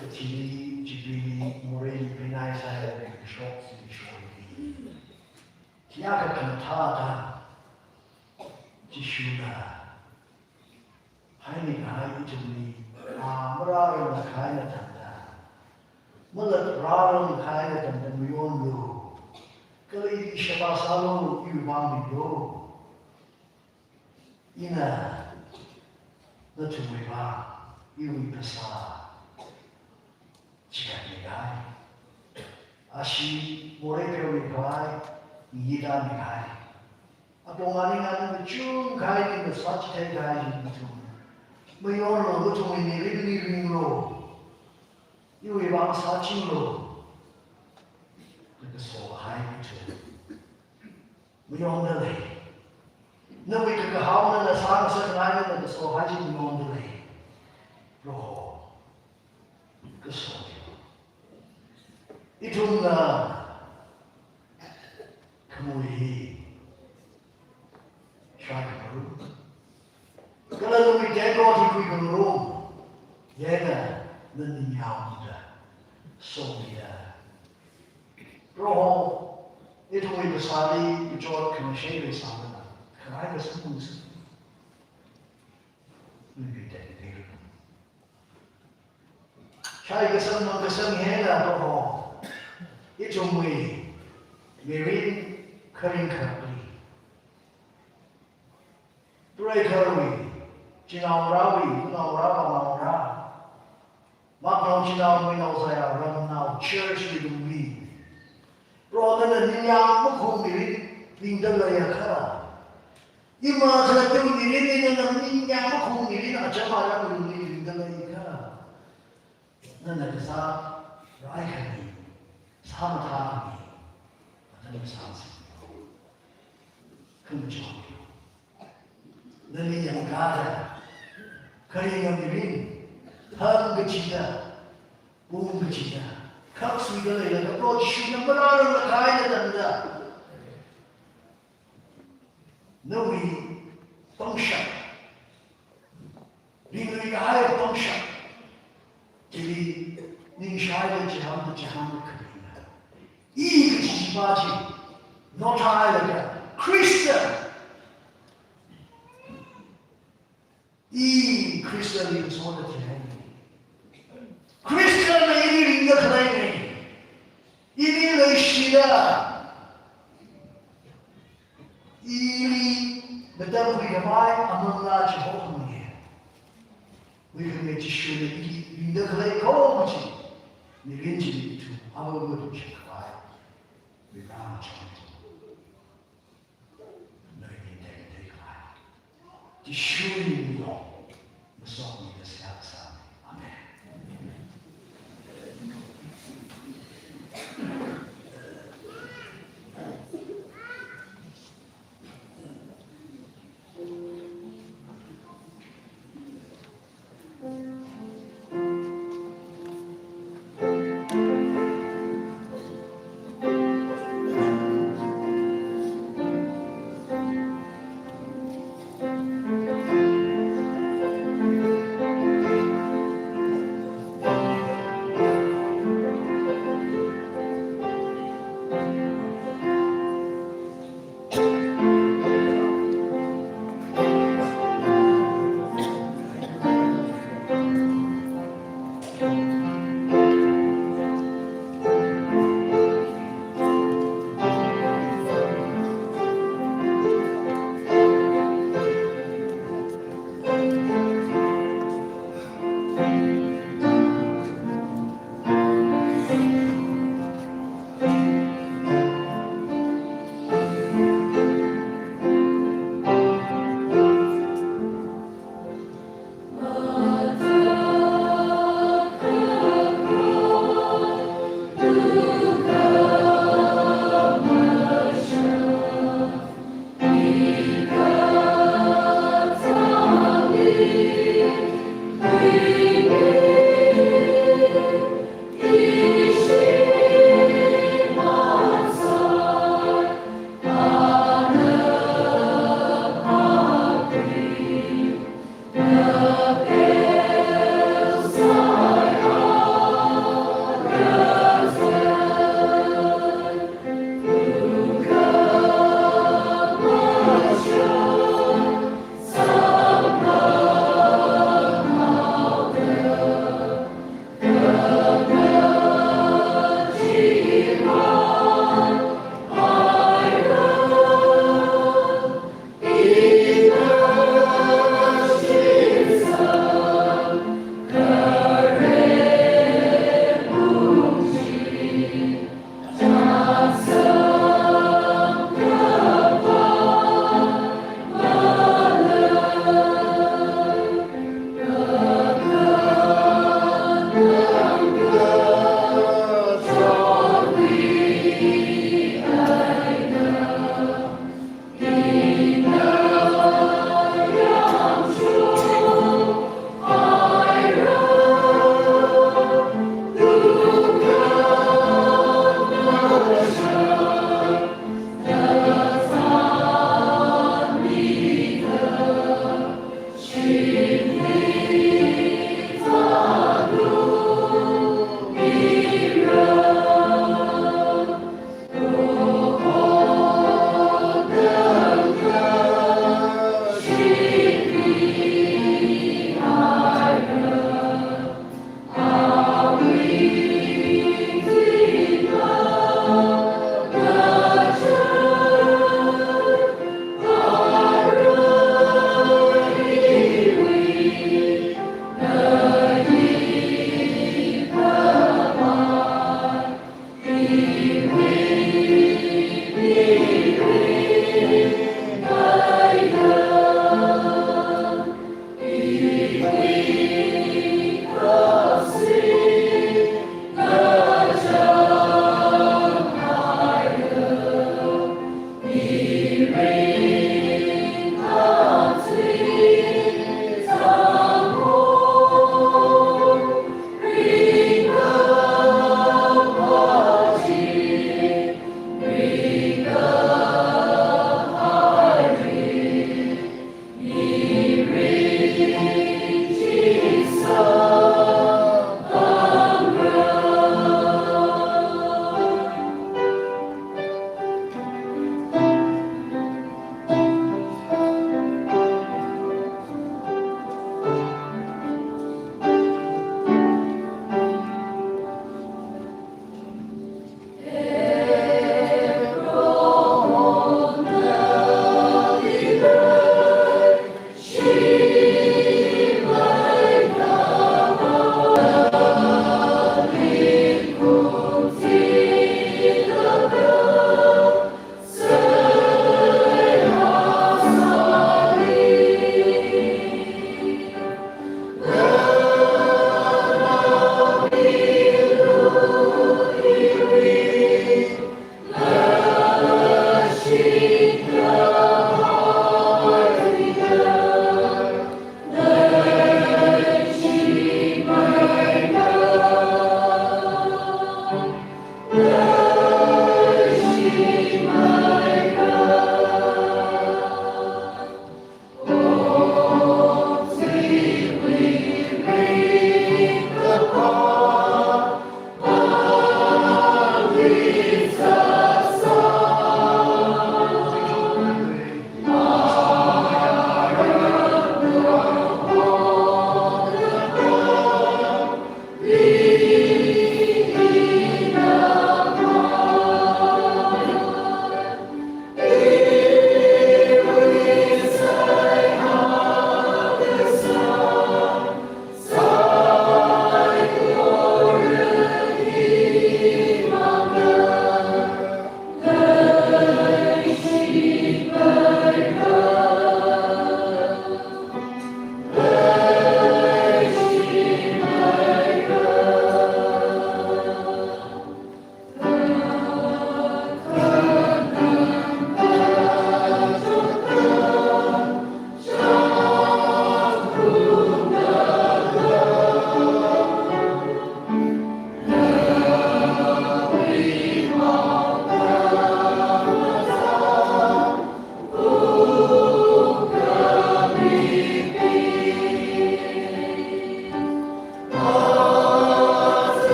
kathili, chipeeli, moreili peinai sāya zimiksho, zimiksho hi. Hiyākha khamathāda Jishuna haimikahai ithumli, a, marāranglakha eina tangda, malat rāranglakha eina tangda mayonlu, kala ili sheba sālu, iwui vang milu. Ina nathumwui vang iwui phasā chikatmikahai, ashee morei pheomikahai, ngayitmikahai, apong aning aning kachungkha ina sāchitheikahai chi nathum mayonlu, nathumwui mirinli ringlu, iwui vang sāchinglu, da kaso hai ithum mayonda lei. Nawui kakahao nana sāngasakngai eina kaso hai chi mayonda lei. Proho, kaso. Ithumna khamui hi shākhangarum, kala nawui tengko hi khuikhangarum, chieina nana ningyāngda, somida, Proho, ithumwui phasāli kachot khamashei leisālala, kharai kasang ungsa. Ningri tei tei. Shai kasang mang kasang hila Proho, ithumwui mirin kharing kharākli, preikhawui, chinaongarāwui, naongarā, pānaongarā, maknao chinaongarā, naongarā, ramnao, church wui lungli, Proho nana ningyāng makhung mirin ringda leiakha, ima khalatun mirin nana ningyāng makhung mirin acham aramwui lungli ringda leiakha, nana kazā raikhami, sāmathākhami, atam sāsi. Khangachon. Nali yangkāda, kharinga mirin, hāng kachida, pung kachida, khak suida leilaga, Proho Jishuna marārang lakaida tangda, nawui pangshap, ringlui kahai pangshap chili ningshailaga chihān, chihān khalei. I kaji chi pa chi, nothailaga, Christian. I Christian li kasoda chihān. Christian na ili ringda khaleina. Ili leishida. Ili matam khuikhavai amangla chihokhamina. Khuikhami Jishuna ili ringda khalei kaji chi, mirin chili ithum amang matumshapkhavai. Mirin chili ithum. Noili tei tei khavai. Jishuli mirin. Masotmida seihā kasā. Amen.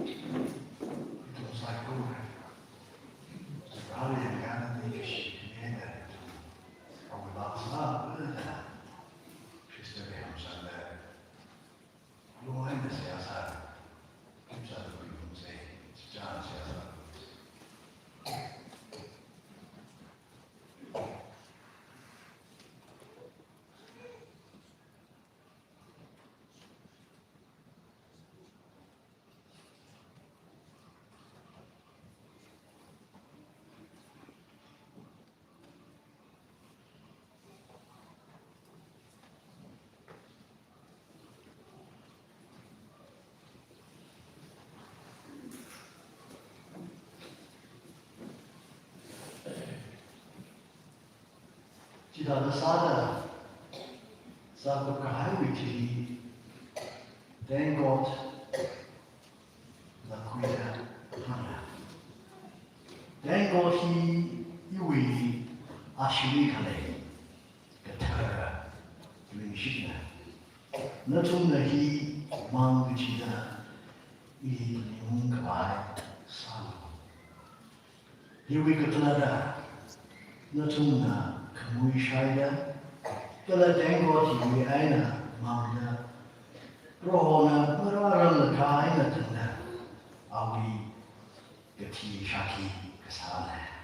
Ithum saikora Vareli yangkhanangda kashi khaneda ithum awui vang sālala Khristawui hamsangda lung eina seihā sāra. Ithum sāda khuiungsa, chichāna seihā sāra. Chithāda sāda, sākhuikahaiwui thili, thank God la khuida hāngra. Thank God hi iwui ashiwui khalei, kathara ringshitna. Nathumna hi mang kachida ili phaningungkhavai sālu. Hiwui kakhalatda nathumna khamui shaida, kala thank God hiwui eina mangda, Prohona marāranglakha eina tangda, awui kathi shākhi kasāna.